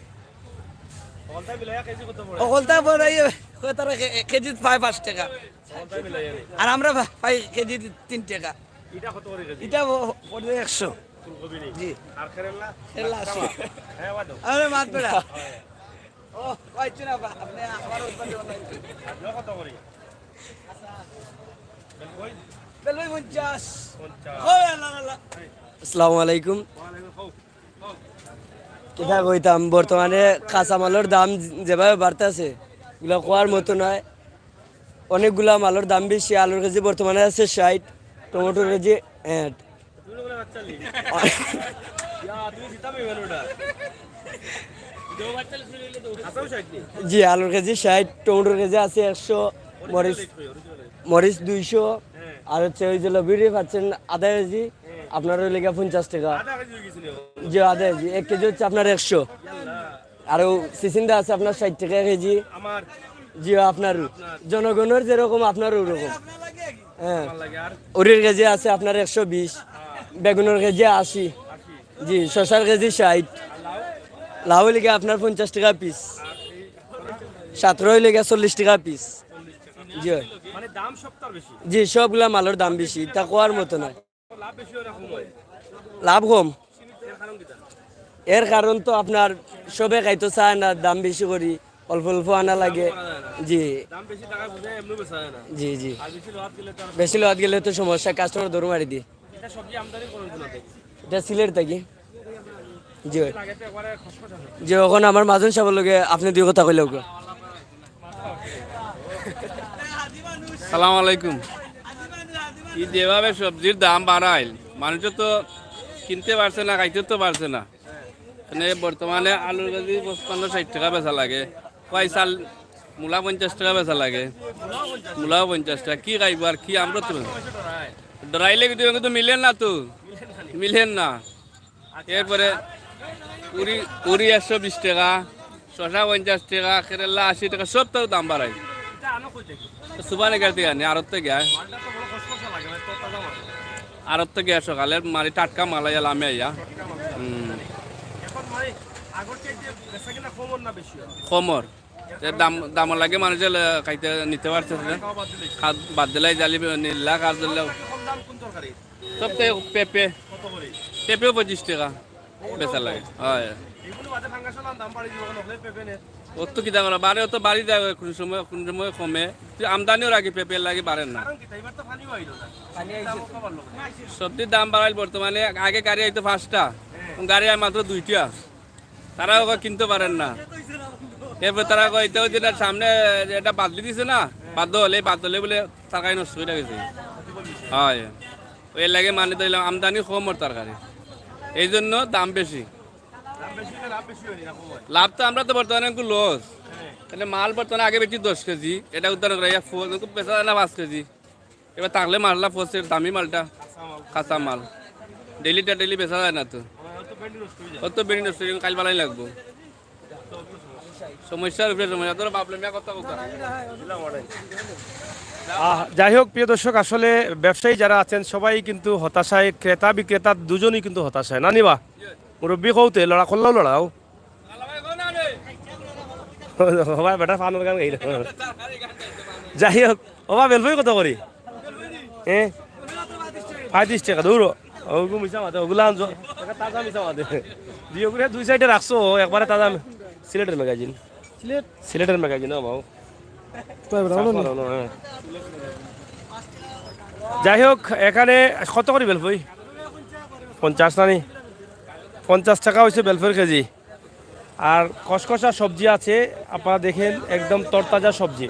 অকলতা মিলাইয়া কেজি কত পড়ে? অকলতা পড়ে ইয়ে, কয় তারা কে-, কেজি পায় পাঁচ টাকা। অকলতা মিলাইয়া নি? আর আমরা পা-, পাই কেজি তিন টাকা। ইটা কত করে কেজি? ইটা প-, পড়ে একশো। ফুলকপি নি? জি। আর কেরেলা? কেরেলা আশি। হ্যাঁ, বাদ দাও। আরে, মাত বেড়া। ও, কইছি না, বা-, আপনি আমার উৎপাদন নাই। আর কত করে? বেলকই? বেলকই পঞ্চাশ। পঞ্চাশ। ও, আল্লাহ, আল্লাহ। এই। আসসালামু আলাইকুম। ওয়ালাইকুম, খাও। কিতা কইতাম, বর্তমানে কাঁচামালর দাম যেভাবে বাড়তাছে, এগুলা কওয়ার মতো নয়। অনেকগুলা মালর দাম বেশি। আলুর কেজি বর্তমানে আছে ষাইট, টমেটোর কেজি, হ্যাঁ। জি, আলুর কেজি ষাইট, টমেটোর কেজি আছে একশো, মরিচ, মরিচ দুইশো, আর হচ্ছে ওই যে লবিরে পাচ্ছেন আধা কেজি, আপনার ওই লেগে পঞ্চাশ টাকা। জি, আধা কেজি, এক কেজি হচ্ছে আপনার একশো। আর ও সিসিন্দা আছে আপনার ষাইট টাকা কেজি। জি, আপনার জনগণের যেরকম, আপনার ওরকম। হ্যাঁ। উরির কেজি আছে আপনার একশো বিশ, বেগুনের কেজি আশি। জি, শশার কেজি ষাইট। লাউ লেগে আপনার পঞ্চাশ টাকা পিস। সাতরো লেগে চল্লিশ টাকা পিস। জি। মানে দাম সবটার বেশি। জি, সবগুলা মালর দাম বেশি, তা কওয়ার মতো না। লাভ বেশি অয় না কম অয়? লাভ কম। এর কারণ কিতা? এর কারণ তো আপনার সবে খাইতো চায় না, দাম বেশি করি, অল্প অল্প আনা লাগে। জি। দাম বেশি থাকায় বুঝে এমনি বেচা যায় না। জি, জি। আর বেশি লওয়াত গেলে তো আর বেশি লওয়াত গেলে তো সমস্যা, কাস্টমার দৌড় মারি দিয়ে। এটা সবজি আমদানি করেন কোথা থেকে? এটা সিলেট থাকি। জি। লাগে তো একবারে খসখসা সবজি। জি, অখন আমার মাজন সাবর লগে আপনে দুই কথা কইলে ওকে। সালাম আলাইকুম। ই যেভাবে সবজির দাম বাড়াইল, মানুষে তো কিনতে পারছে না, খাইতে তো পারছে না। মানে বর্তমানে আলুর কেজি পঁচপান্ন ষাইট টাকা বেচা লাগে, কয় চাল, মূলা পঞ্চাশ টাকা বেচা লাগে, মূলাও পঞ্চাশ টাকা। কি খাইবো আর কি? আমরা তো ডরাইলে কিন্তু, কিন্তু মিলের না তো, মিলের না। এরপরে উরি, উরি একশো বিশ টাকা, শশা পঞ্চাশ টাকা, কেরেলা আশি টাকা, সব তো দাম বাড়াই। তো সুবানে গেল থেকে আনি, আড়ত থেকে আয়। আড়ত থেকে আয় সকালে, মারি টাটকা মাল আইয়া লামে আইয়া। হুম। কমর। যে দাম, দাম লাগে মানুষে লে-, খাইতে নিতে পারছে না। খাত বাদ দিলাই জালি বে-, নীলা কাজ দিলে। সব থেকে পেঁপে। পেঁপেও পঁচিশ টাকা বেচা লাগে। হয়। অত কিতা করা? বাড়ে অত বাড়ি যায়, কোন সময়, কোন সময় কমে। তুই আমদানিও লাগে, পেঁপের লাগে বাড়ের না। সবজির দাম বাড়াইল বর্তমানে। আগে গাড়ি আইতো পাঁচটা, এখন গাড়ি আয় মাত্র দুইটা। তারাও কয় কিনতে পারেন না। এরপর তারা কয়, "এটা ওই যেটা সামনে এটা বাদলি দিছে না, বাদল, এই বাদলে বলে তরকারি নষ্ট হয়ে গেছে।" হয়, ওই লাগে মানে ধরলাম আমদানি কম ওর তরকারি, এই জন্য দাম বেশি। লাভ তো আমরা তো বর্তমানে একটু লস। তাহলে মাল বর্তমানে আগে বেচি দশ কেজি, এটা উদ্ধার করে ইয়া ফোন, খুব বেচা যায় না পাঁচ কেজি। এবার থাকলে মালটা ফসের দামি মালটা, কাঁচা মাল, ডেইলিটা ডেইলি বেচা যায় না তো। ও তো বেরি নষ্ট হয়ে যাবে, কাল বালাই লাগবো। সমস্যার উপরে সমস্যা, তোরা বাপলে মিয়া কথা বলতো। আহ, যাই হোক, প্রিয় দর্শক, আসলে ব্যবসায়ী যারা আছেন সবাই কিন্তু হতাশায়, ক্রেতা বিক্রেতা দুজনই কিন্তু হতাশায়। না নিবা? মুরব্বী কৌতে লড়া করলেও লড়াও। ও ভাই, বেটা ফানোর গান গাইল। যাই হোক, ও বা বেলফই কত করি? হ্যাঁ? পঁয়ত্রিশ টাকা, দৌড়ো। ওগু মিছা মাতে, ওগুলা আনছো। এটা তাজা মিছা মাতে। জি, ওগুলো দুই সাইডে রাখছো, ও একবারে তাজা। সিলেটের ম্যাগাজিন। সিলেট? সিলেটের ম্যাগাজিন, ও বাবু। কয় বেটা, হলো না? হ্যাঁ। যাই হোক, এখানে কত করি বেলফই? পঞ্চাশ নানি? পঞ্চাশ টাকা হইছে বেলফইর কেজি। আর খসখসা সবজি আছে, আপনারা দেখেন, একদম তরতাজা সবজি।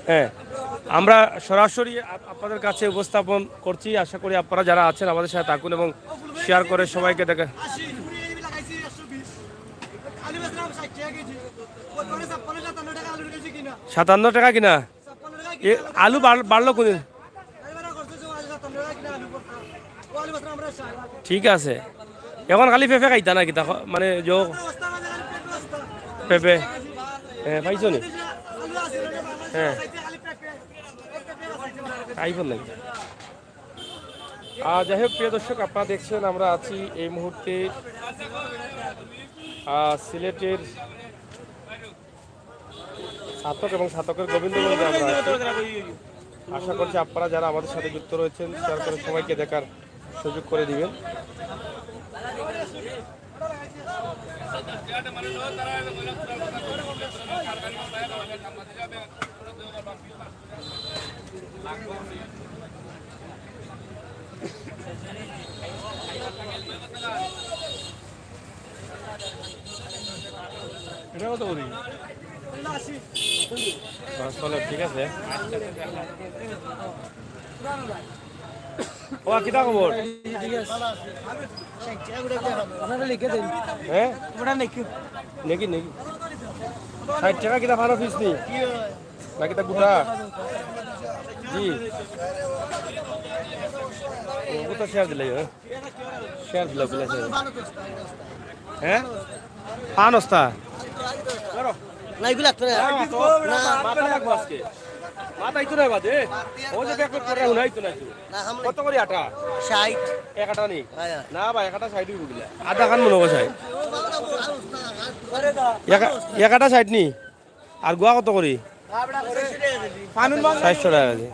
হ্যাঁ, আমরা সরাসরি আপ-, আপনাদের কাছে উপস্থাপন করছি। আশা করি আপনারা যারা আছেন আমাদের সাথে থাকুন এবং শেয়ার করে সবাইকে দেখেন। সাতান্ন টাকা কিনা? এ, আলু বাড়-, বাড়লো কোন দিন? ঠিক আছে, এখন খালি পেঁপে খাইতা না কিতা? খ-, মানে, জো, পেঁপে। হ্যাঁ, পাইছো নি? হ্যাঁ, খাই ফেললাই। আহ, যাই হোক, প্রিয় দর্শক, আপনারা দেখছেন, আমরা আছি এই মুহূর্তে, আহ, সিলেটের ছাতক এবং ছাতকের গোবিন্দগঞ্জে আমরা আছি। আশা করছি আপনারা যারা আমাদের সাথে যুক্ত রয়েছেন, শেয়ার করে সবাইকে দেখার সুযোগ করে দিবেন। এটা কত করি? পাঁচ পালক, ঠিক আছে। ও, কিতা খবর? আপনারা লিখে দিন। হ্যাঁ? ওটা লিখুন। নাকি, নাকি? ষাইট টেকা কিতা ফানো পিস নি? না কিতা গুটা? জি। ও, গুটা শেয়ার দিলাই, হ্যাঁ? শেয়ার দিলাই, দিলাই, শেয়ার। হ্যাঁ? ফান অস্তা? না, এগুলো লাগতো না। না, তো না। মাথা লাগবো আজকে। মাথা ইতো নাই বাদে। ও যে ব্যাগ করে হুনাই তো নাই তো। না, আমরা কত করি আটা? ষাইট। এক আটা নি? হ্যাঁ, হ্যাঁ। না ভাই, এক আটা ষাইট অইবো কিলা? আধা খান মনে হয় ষাইট। এক আ-, এক আটা ষাইট নি? আর গুয়া কত করি? ষাইট টেকা কেজি।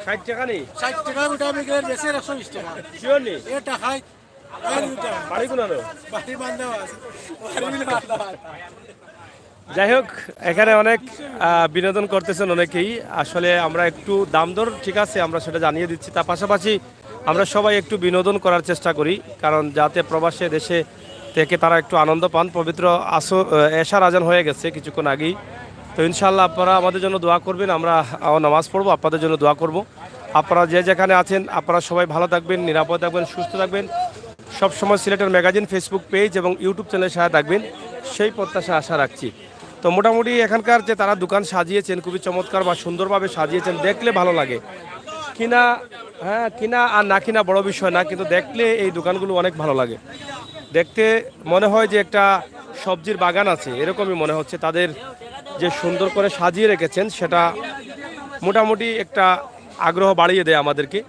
ষাইট টেকা নি? ষাইট টেকা গুটা বিক্রি, বেচে একশো বিশ টেকা। শিওর নি? এ টেকায় বাড়ি কোনানো? বাড়ি বান্দা আছে। বাড়ি মিলে বান্দা আছে। যাই হোক, এখানে অনেক, আহ, বিনোদন করতেছেন অনেকেই। আসলে আমরা একটু দাম দর ঠিক আছে, আমরা সেটা জানিয়ে দিচ্ছি। তার পাশাপাশি আমরা সবাই একটু বিনোদন করার চেষ্টা করি, কারণ যাতে প্রবাসে দেশে থেকে তারা একটু আনন্দ পান। পবিত্র আসর, আহ, এশার আজান হয়ে গেছে কিছুক্ষণ আগেই। তো ইনশাআল্লাহ আপনারা আমাদের জন্য দোয়া করবেন, আমরা, আহ, নামাজ পড়বো, আপনাদের জন্য দোয়া করব। আপনারা যে যেখানে আছেন, আপনারা সবাই ভালো থাকবেন, নিরাপদ থাকবেন, সুস্থ থাকবেন। সবসময় সিলেটের ম্যাগাজিন Facebook পেজ এবং YouTube চ্যানেলের সাথে থাকবেন, সেই প্রত্যাশা আশা রাখছি। তো মোটামুটি এখানকার যে তারা দোকান সাজিয়েছেন, খুবই চমৎকার বা সুন্দরভাবে সাজিয়েছেন, দেখলে ভালো লাগে। কিনা, হ্যাঁ, কিনা আর না কিনা বড় বিষয় না, কিন্তু দেখলে এই দোকানগুলো অনেক ভালো লাগে। দেখতে মনে হয় যে একটা সবজির বাগান আছে, এরকমই মনে হচ্ছে। তাদের যে সুন্দর করে সাজিয়ে রেখেছেন, সেটা মোটামুটি একটা আগ্রহ বাড়িয়ে দেয় আমাদেরকে।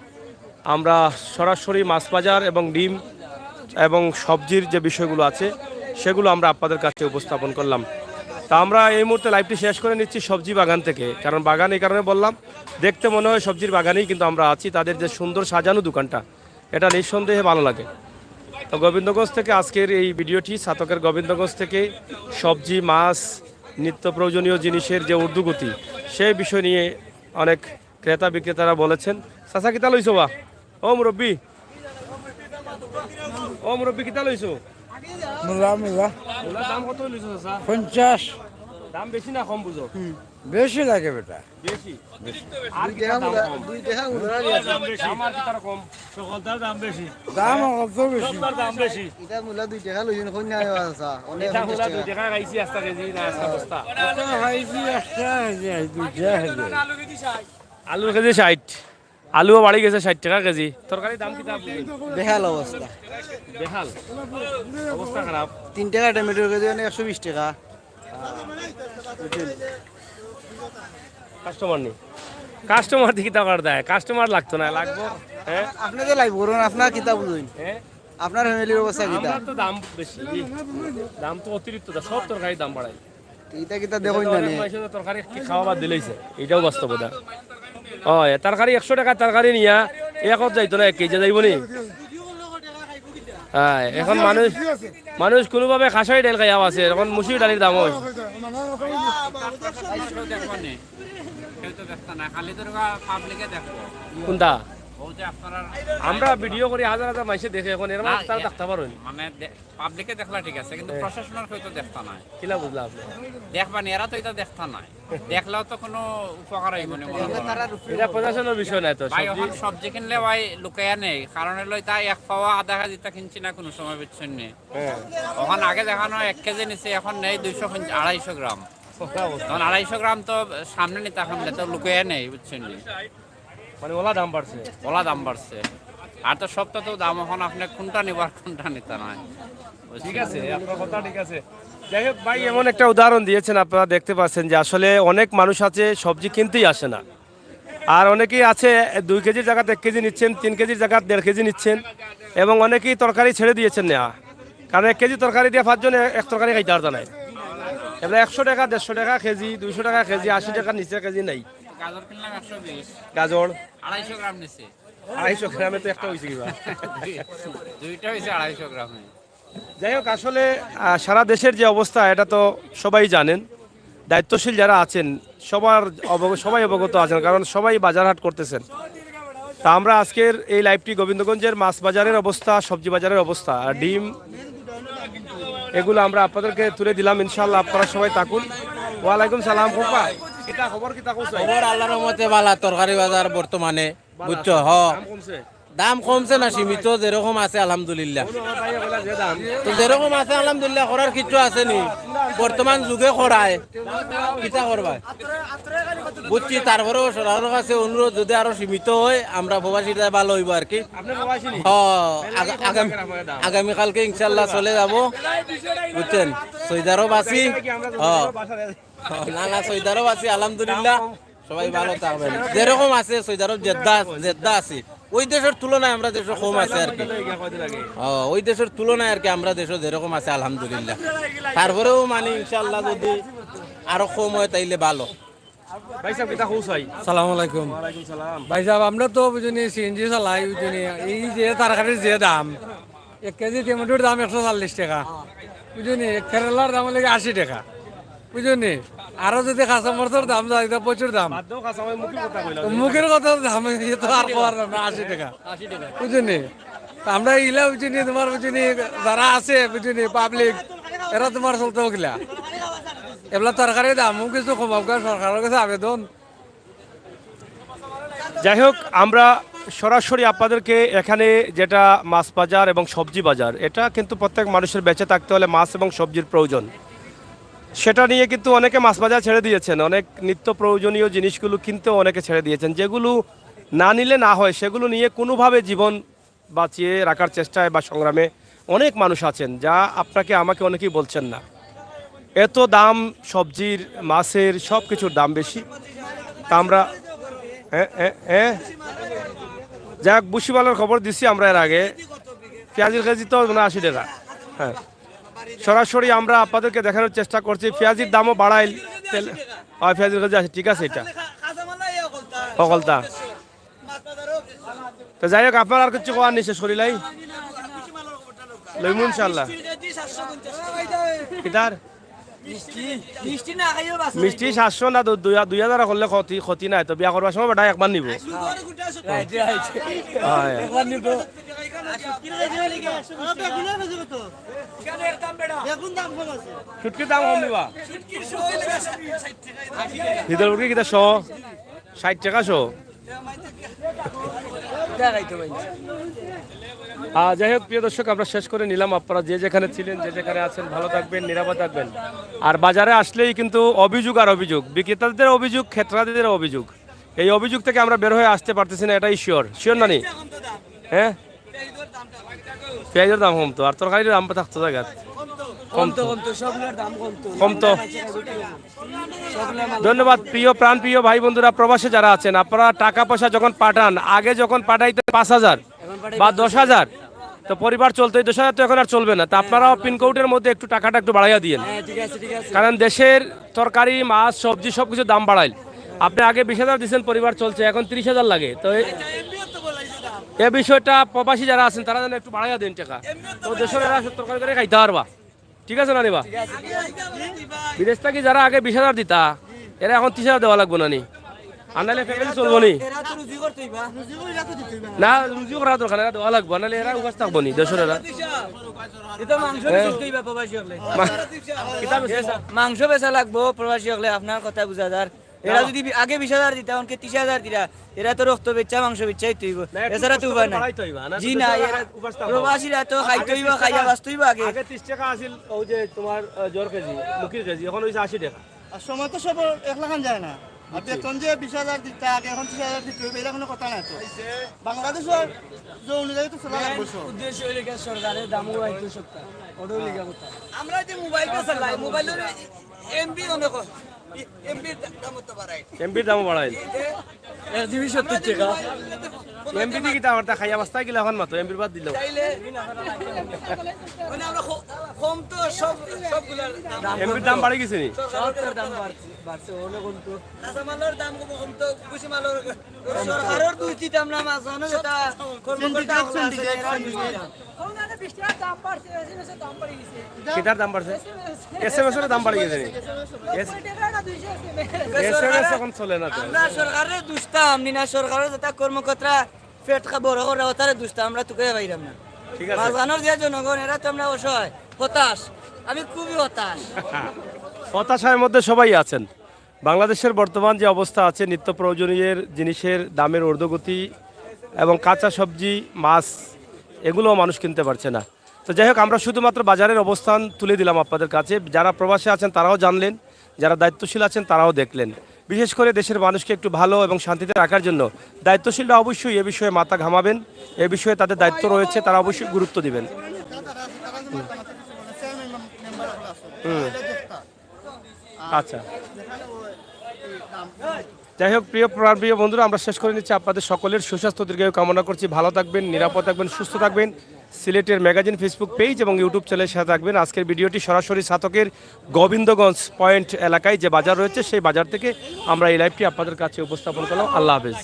আমরা সরাসরি মাছ বাজার এবং ডিম এবং সবজির যে বিষয়গুলো আছে, সেগুলো আমরা আপনাদের কাছে উপস্থাপন করলাম। তা আমরা এই মুহূর্তে লাইভটি শেষ করে নিচ্ছি সবজি বাগান থেকে, কারণ বাগান এই কারণে বললাম, দেখতে মনে হয় সবজির বাগানেই কিন্তু আমরা আছি। তাদের যে সুন্দর সাজানো দোকানটা, এটা নিঃসন্দেহে ভালো লাগে। তো গোবিন্দগঞ্জ থেকে আজকের এই ভিডিওটি, ছাতকের গোবিন্দগঞ্জ থেকে সবজি, মাছ, নিত্য প্রয়োজনীয় জিনিসের যে ঊর্ধ্বগতি, সেই বিষয় নিয়ে অনেক ক্রেতা বিক্রেতারা বলেছেন। চাচা, কিতা লইছো বা? ও মুরব্বি, ও মুরব্বি, কিতা লইছো? মূলা, মূলা। মূলার দাম কত লইছো চাচা? পঞ্চাশ। দাম বেশি না কম বুঝো? হুম, বেশি লাগে বেটা। বেশি? বেশি। আর দুই কিতা টেকা দাম মূলা, কম? দুই টেকা মূলা আর দাম বেশি। দাম আর কিতার কম? সকলটার দাম বেশি। দাম কত বেশি? সবটার দাম বেশি। এটা মূলা দুই টেকা লইছেন, কোন ন্যায় আছে? অনেক এটা মূলা দুই টেকা খাইছি আস্তা কেজি না আস্তা বস্তা? এটা খাইছি আস্তা কেজি, দুই টেকা কেজি। আলুর কেজি ষাইট। আলুও বাড়ি গেছে ষাইট টেকা কেজি। তরকারির দাম কিতা বুঝলেন? বেহাল অবস্থা। বেহাল? অবস্থা খারাপ। তিন টেকা টমেটোর কেজি, মানে একশো বিশ টেকা। বুঝছেন? কাস্টমার নেই। কাস্টমার দিয়ে কিতা করা যায়? কাস্টমার লাগতো না, লাগবো। হ্যাঁ? আপনি যে লাইভ করুন, আপনার কিতা বুঝুন? হ্যাঁ? আপনার ফ্যামিলির অবস্থা কিতা? আমরা তো দাম বেশি, জি। দাম তো অতিরিক্ত, সব তরকারির দাম বাড়ায়। ইটা কিতা দেখইন না নি? মাইনষে তো তরকারি কি খাওয়া বাদ দিলাইছে, এটাও বাস্তবতা। ও, এ তরকারি একশো টেকা তরকারি নিয়া একত যাইতো না, এক কেজি যাইবো নি? হ্যাঁ, এখন মানুষ, মানুষ কোনোভাবে খাসাই ডাইল খাইয়া আছে, এখন মুসুরি ডাইলের দাম হয়। কেউ তো দেখবো না, খালি তো পাবলিকে দেখবো। কোনটা? ও যে আপনারা আমরা ভিডিও করি, হাজার হাজার মাইনষে দেখে, এখন এর মানে না, তারা এ- দেখতে পারো নি? মানে দে- পাবলিকে দেখলা ঠিক আছে, কিন্তু হ্যাঁ। প্রশাসনের কেউ তো দেখতা নাই। কিলা বুঝলা আপনি? দেখবা নি, এরা তো এটা দেখতা নাই। দেখলেও তো কোনো উপকার হইব না মনে হয়। এটা প্রশাসনের বিষয় নাই তো, ভাই, সবজি ওখানে সবজি কিনলে ভাই লুকাইয়া নেই, কারণ হলো এটা এক পাওয়া আধা কেজি তা কিনছি না কোনো সময়, বুঝছেন নি? হ্যাঁ। ওখানে আগে দেখানো এক কেজি নিচে, এখন নেই দুইশো, আড়াইশো গ্রাম। ওটা অবস্থা। তখন আড়াইশো গ্রাম তো সামনে নিতে, এখন তো লুকাইয়া নেই, বুঝছেন নি? মানে ওলা দাম বাড়ছে। ওলা দাম বাড়ছে। আর তো সবটা তো দাম, এখন আপনি কোনটা নিবার কোনটা নিতে নাই। ঠিক আছে, আপনার কথা ঠিক আছে। যাই হোক ভাই, এমন একটা উদাহরণ দিয়েছেন, আপনারা দেখতে পাচ্ছেন যে আসলে অনেক মানুষ আছে সবজি কিনতেই আসে না, আর অনেকেই আছে দুই কেজির জায়গাতে এক কেজি নিচ্ছেন, তিন কেজির জায়গাতে দেড় কেজি নিচ্ছেন, এবং অনেকেই তরকারি ছেড়ে দিয়েছেন নেওয়া, কারণ এক কেজি তরকারি দিয়ে পাঁচজনে এক তরকারি খাইতে পারত না। এবার একশো টাকা, দেড়শো টাকা কেজি, দুইশো টাকা কেজি, আশি টাকার নিচে কেজি নাই। গাজর কিনলাম একশো বিশ। গাজর? আড়াইশো গ্রাম নিচে। আড়াইশো গ্রামে তো একটা হইছে কিবা। দুইটা হইছে আড়াইশো গ্রামে। যাই হোক, আসলে, আহ, সারা দেশের যে অবস্থা, এটা তো সবাই জানেন। দায়িত্বশীল যারা আছেন, সবার অবগ-, সবাই অবগত আছেন, কারণ সবাই বাজার হাট করতেছেন। তা আমরা আজকের এই লাইভটি গোবিন্দগঞ্জের মাছ বাজারের অবস্থা, সবজি বাজারের অবস্থা, আর ডিম, এগুলো আমরা আপনাদেরকে তুলে দিলাম। ইনশাআল্লাহ, আপনারা সবাই থাকুন। ওয়ালাইকুম সালাম, খোকা। কিতা খবর, কিতা কইছো? খবর আল্লাহর রহমতে বালা, তরকারি বাজার বর্তমানে, বুঝছো? হ। দাম কমছে? দাম কমছে না, সীমিত, যেরকম আছে আলহামদুলিল্লাহ। তো যেরকম আছে আলহামদুলিল্লাহ, করার কিচ্ছু আছে নি। বর্তমান যুগে করায়, কিতা করবা? বুঝছি, তারপরেও সরকারের কাছে অনুরোধ, যদি আরো সীমিত হয়, আমরা প্রবাসীরা ভালো হইব আর কি। আপনি প্রবাসী নি? হ, আগা-, আগামী, আগামীকালকে ইনশাল্লাহ চলে যাব। বুঝছেন, সৌদি আরব আছি। হ। না, না, সৌদি আরব আছি, আলহামদুলিল্লাহ। সবাই ভালো থাকবেন। যেরকম আছে সৌদি আরব, জেদ্দা, জেদ্দা আছে, ওই দেশের তুলনায় আমরা দেশে কম আছে আর কি। ও, ওই দেশের তুলনায় আর কি আমরা দেশে যেরকম আছে আলহামদুলিল্লাহ। তারপরেও মানে ইনশাল্লাহ যদি আরো কম হয় তাইলে ভালো। ভাই সাহেব, কিতা কইছো? সালাম আলাইকুম। ওয়ালাইকুম সালাম। ভাই সাহেব, আমরা তো বুঝুনি সিএনজি চালাই, বুঝুনি, এই যে তরকারির যে দাম, এক কেজি টমেটোর দাম একশো চল্লিশ টাকা, বুঝুনি, কেরেলার দাম লাগে আশি টাকা, বুঝুনি। আরো যদি কাঁচা মরিচের দাম যায়, এটা প্রচুর দাম। বাদ দাও, কাঁচা মরিচ মুখের কথা কইলা। তো মুখের কথা দাম, ইয়ে তো আর কওয়ার না, আশি টাকা, বুঝুনি। তো আমরা ইলা বুঝুনি, তোমার বুঝুনি, যারা আছে বুঝুনি, পাবলিক, এরা তোমার চলতে কিলা। এবলা তরকারি দাম কিছু কমাউক্কা, সরকারের কাছে আবেদন। যাই হোক, আমরা সরাসরি আপনাদেরকে এখানে যেটা মাছ বাজার এবং সবজি বাজার, এটা কিন্তু প্রত্যেক মানুষের বেঁচে থাকতে হলে মাছ এবং সবজির প্রয়োজন। সেটা নিয়ে কিন্তু অনেকে মাছ বাজার ছেড়ে দিয়েছেন, অনেক নিত্য প্রয়োজনীয় জিনিসগুলো কিনতেও অনেকে ছেড়ে দিয়েছেন। যেগুলো না নিলে না হয়, সেগুলো নিয়ে কোনোভাবে জীবন বাঁচিয়ে রাখার চেষ্টায় বা সংগ্রামে অনেক মানুষ আছেন, যা আপনাকে আমাকে অনেকেই বলছেন না। এত দাম সবজির, মাছের, সব কিছুর দাম বেশি। তা আমরা, হ্যাঁ, হ্যাঁ, হ্যাঁ। যাই হোক, ভুসিমালর খবর দিছি আমরা এর আগে। পেঁয়াজের কেজি তো মনে হয় আশি টাকা। হ্যাঁ, সরাসরি আমরা আপনাদেরকে দেখানোর চেষ্টা করছি। পেঁয়াজের দামও বাড়াইল, তেল, আর পেঁয়াজের কেজি আছে, ঠিক আছে, এটা হকলতা। তো যাই হোক, আপনার আর কিছু কওয়ার নেই, শেষ করিলাই। লইমু ইনশাল্লাহ। কিতার? মিষ্টি সাতশো না, দু-, দুই, দুই হাজার করলে ক্ষতি, ক্ষতি নাই। তো বিয়া করবার সময় বেটা একবার নিব। হয়। শুটকির দাম কম দিবা। হিদর মুরগি কিতা শো? ষাট টাকা শো। আহ, যাই হোক, প্রিয় দর্শক, আমরা শেষ করে নিলাম। আপনারা যে যেখানে ছিলেন, যে যেখানে আছেন, ভালো থাকবেন, নিরাপদ থাকবেন। আর বাজারে আসলেই কিন্তু অভিযোগ আর অভিযোগ, বিক্রেতাদের অভিযোগ, ক্রেতাদের অভিযোগ। এই অভিযোগ থেকে আমরা বের হয়ে আসতে পারতেছি না, এটাই শিওর। শিওর না নি? হ্যাঁ, পেঁয়াজের দাম কমতো, আর তরকারির দাম থাকতো জায়গা। কমতো, কমতো, সবগুলোর দাম কমতো। কমতো। ধন্যবাদ। প্রিয়, প্রাণ প্রিয় ভাই বন্ধুরা, প্রবাসে যারা আছেন, আপনারা টাকা পয়সা যখন পাঠান, আগে যখন পাঠাইতেন পাঁচ হাজার বা দশ হাজার, তো পরিবার চলতো। এই দশ হাজার তো এখন আর চলবে না। তো আপনারাও পিনকোডের মধ্যে একটু টাকাটা একটু বাড়াইয়া দিয়েন। হ্যাঁ, ঠিক আছে, ঠিক আছে। কারণ দেশের তরকারি, মাছ, সবজি সবকিছুর দাম বাড়াইল। আপনি আগে বিশ হাজার দিচ্ছেন, পরিবার চলছে, এখন ত্রিশ হাজার লাগে। তো এ, এ বিষয়টা প্রবাসী যারা আছেন, তারা যেন একটু বাড়াইয়া দেন টাকা। তো দেশের এরা তরকারি করে খাইতে পারবা। ঠিক আছে না নি বা? বিদেশ থাকি যারা আগে বিশ হাজার দিতা, এরা এখন ত্রিশ হাজার দেওয়া লাগবো না নি? আর নাইলে ফ্যামিলি চলবো নি? এরা তো রুজি করতে হইবা। না, রুজি করা দরকার, এরা দেওয়া লাগবো, নাইলে এরা উপাস থাকবো নি দেশের এরা। এটা মাংস হ্যাঁ। বেচতে হইবা প্রবাসী হকলে। মা-, কিতা বেচতে? মাংস বেচা লাগবো প্রবাসী হকলে, আপনার কথা বুঝা যার। এরা যদি বি-, আগে বিশ হাজার দিতা, অনকে ত্রিশ হাজার দিরা, এরা তো রক্ত বেচা, মাংস বেচা খাইতে হইবো। না, একটু এছাড়া তো কষ্ট উপায় করে নাই। বাড়াইতে হইবা, না? জি, না, এরা প্রবাসীরা তো আগে খাইতে হইবো, খাইয়া বাঁচতে হইবো আগে। আগে ত্রিশ টাকা আছিল, ওই যে তোমার, আহ, জ্বর কেজি, মুখির কেজি, এখন হইছে আশি টাকা। আর সময় তো সব এক লাখান যায় না। আর বুঝছি। বেতন যে বিশ হাজার দিতা আগে, এখন ত্রিশ হাজার দিতে হইবে, এটা কোনো কথা নাই তো। বাংলাদেশের যে অনুযায়ী তো চলা লাগবে সব। উদ্দেশ্য হইলে কি সরকারের দামও বাড়াইতে সবটা। ওটাও লেগে কথা। আমরা যে মোবাইল চালাই, মোবাইলের এমবি অনেক হয়। এমবির দাম তো বাড়ায়। এমবির দামও বাড়ায়। এক জিবি সত্তর টাকা। এমবি দিয়ে কিতা করতা? খাইয়া বাস্তা গেলে এখন মাত্র এমবির বাদ দিল। চাইলে মানে আমরা খ-, কম তো সব, সবগুলার দাম। এমবির দাম বাড়ি গেছে নি? সবটার দাম বাড়ছে, বাড়ছে, অনেক কম তো। কাঁচামালের দাম কম, কম তো, ভুসিমালের সরকারের দুষ দিতাম না, মাঝখানে যেটা কর্মকর্তা সিন্ডিকেট, সিন্ডিকেট, সিন্ডিকেট। কিতার দাম বাড়ছে? এসএমএস এর দাম বাড়ি গেছে নি? এস-, এসএমএস এখন চলে না তো। আমরা সরকারের দুষতাম নি না, সরকারের যেটা কর্মকর্তা পেট খা-, বড় করে ওতারে দুষতাম, আমরা তুকে পাইলাম না। ঠিক আছে। মাঝখানোর যে জনগণ, এরা তো আমরা অসহায়। হতাশ। আমি খুবই হতাশ। হতাশার মধ্যে সবাই আছেন। বাংলাদেশের বর্তমান যে অবস্থা আছে, নিত্য প্রয়োজনীয় জিনিসের দামের ঊর্ধ্বগতি এবং কাঁচা সবজি, মাছ, এগুলো মানুষ কিনতে পারছে না। তো যাই হোক, আমরা শুধুমাত্র বাজারের অবস্থান তুলে দিলাম আপনাদের কাছে। যারা প্রবাসে আছেন, তারাও জানলেন, যারা দায়িত্বশীল আছেন, তারাও দেখলেন। বিশেষ করে দেশের মানুষকে একটু ভালো এবং শান্তিতে রাখার জন্য দায়িত্বশীলরা অবশ্যই এ বিষয়ে মাথা ঘামাবেন, এ বিষয়ে তাদের দায়িত্ব রয়েছে, তারা অবশ্যই গুরুত্ব দিবেন। হুম। আচ্ছা, যাই হোক, প্রিয় প্রাণপ্রিয় বন্ধুরা, আমরা শেষ করে নিচ্ছি। আপনাদের সকলের সুস্বাস্থ্য দীর্ঘায়ু কামনা করছি। ভালো থাকবেন, নিরাপদ থাকবেন, সুস্থ থাকবেন। সিলেটের ম্যাগাজিন ফেসবুক পেজ এবং ইউটিউব চ্যানেলের সাথে থাকবেন। আজকের ভিডিওটি সরাসরি ছাতকের গোবিন্দগঞ্জ পয়েন্ট এলাকায় যে বাজার রয়েছে, সেই বাজার থেকে আমরা এই লাইভটি আপনাদের কাছে উপস্থাপন করলাম। আল্লাহ হাফেজ।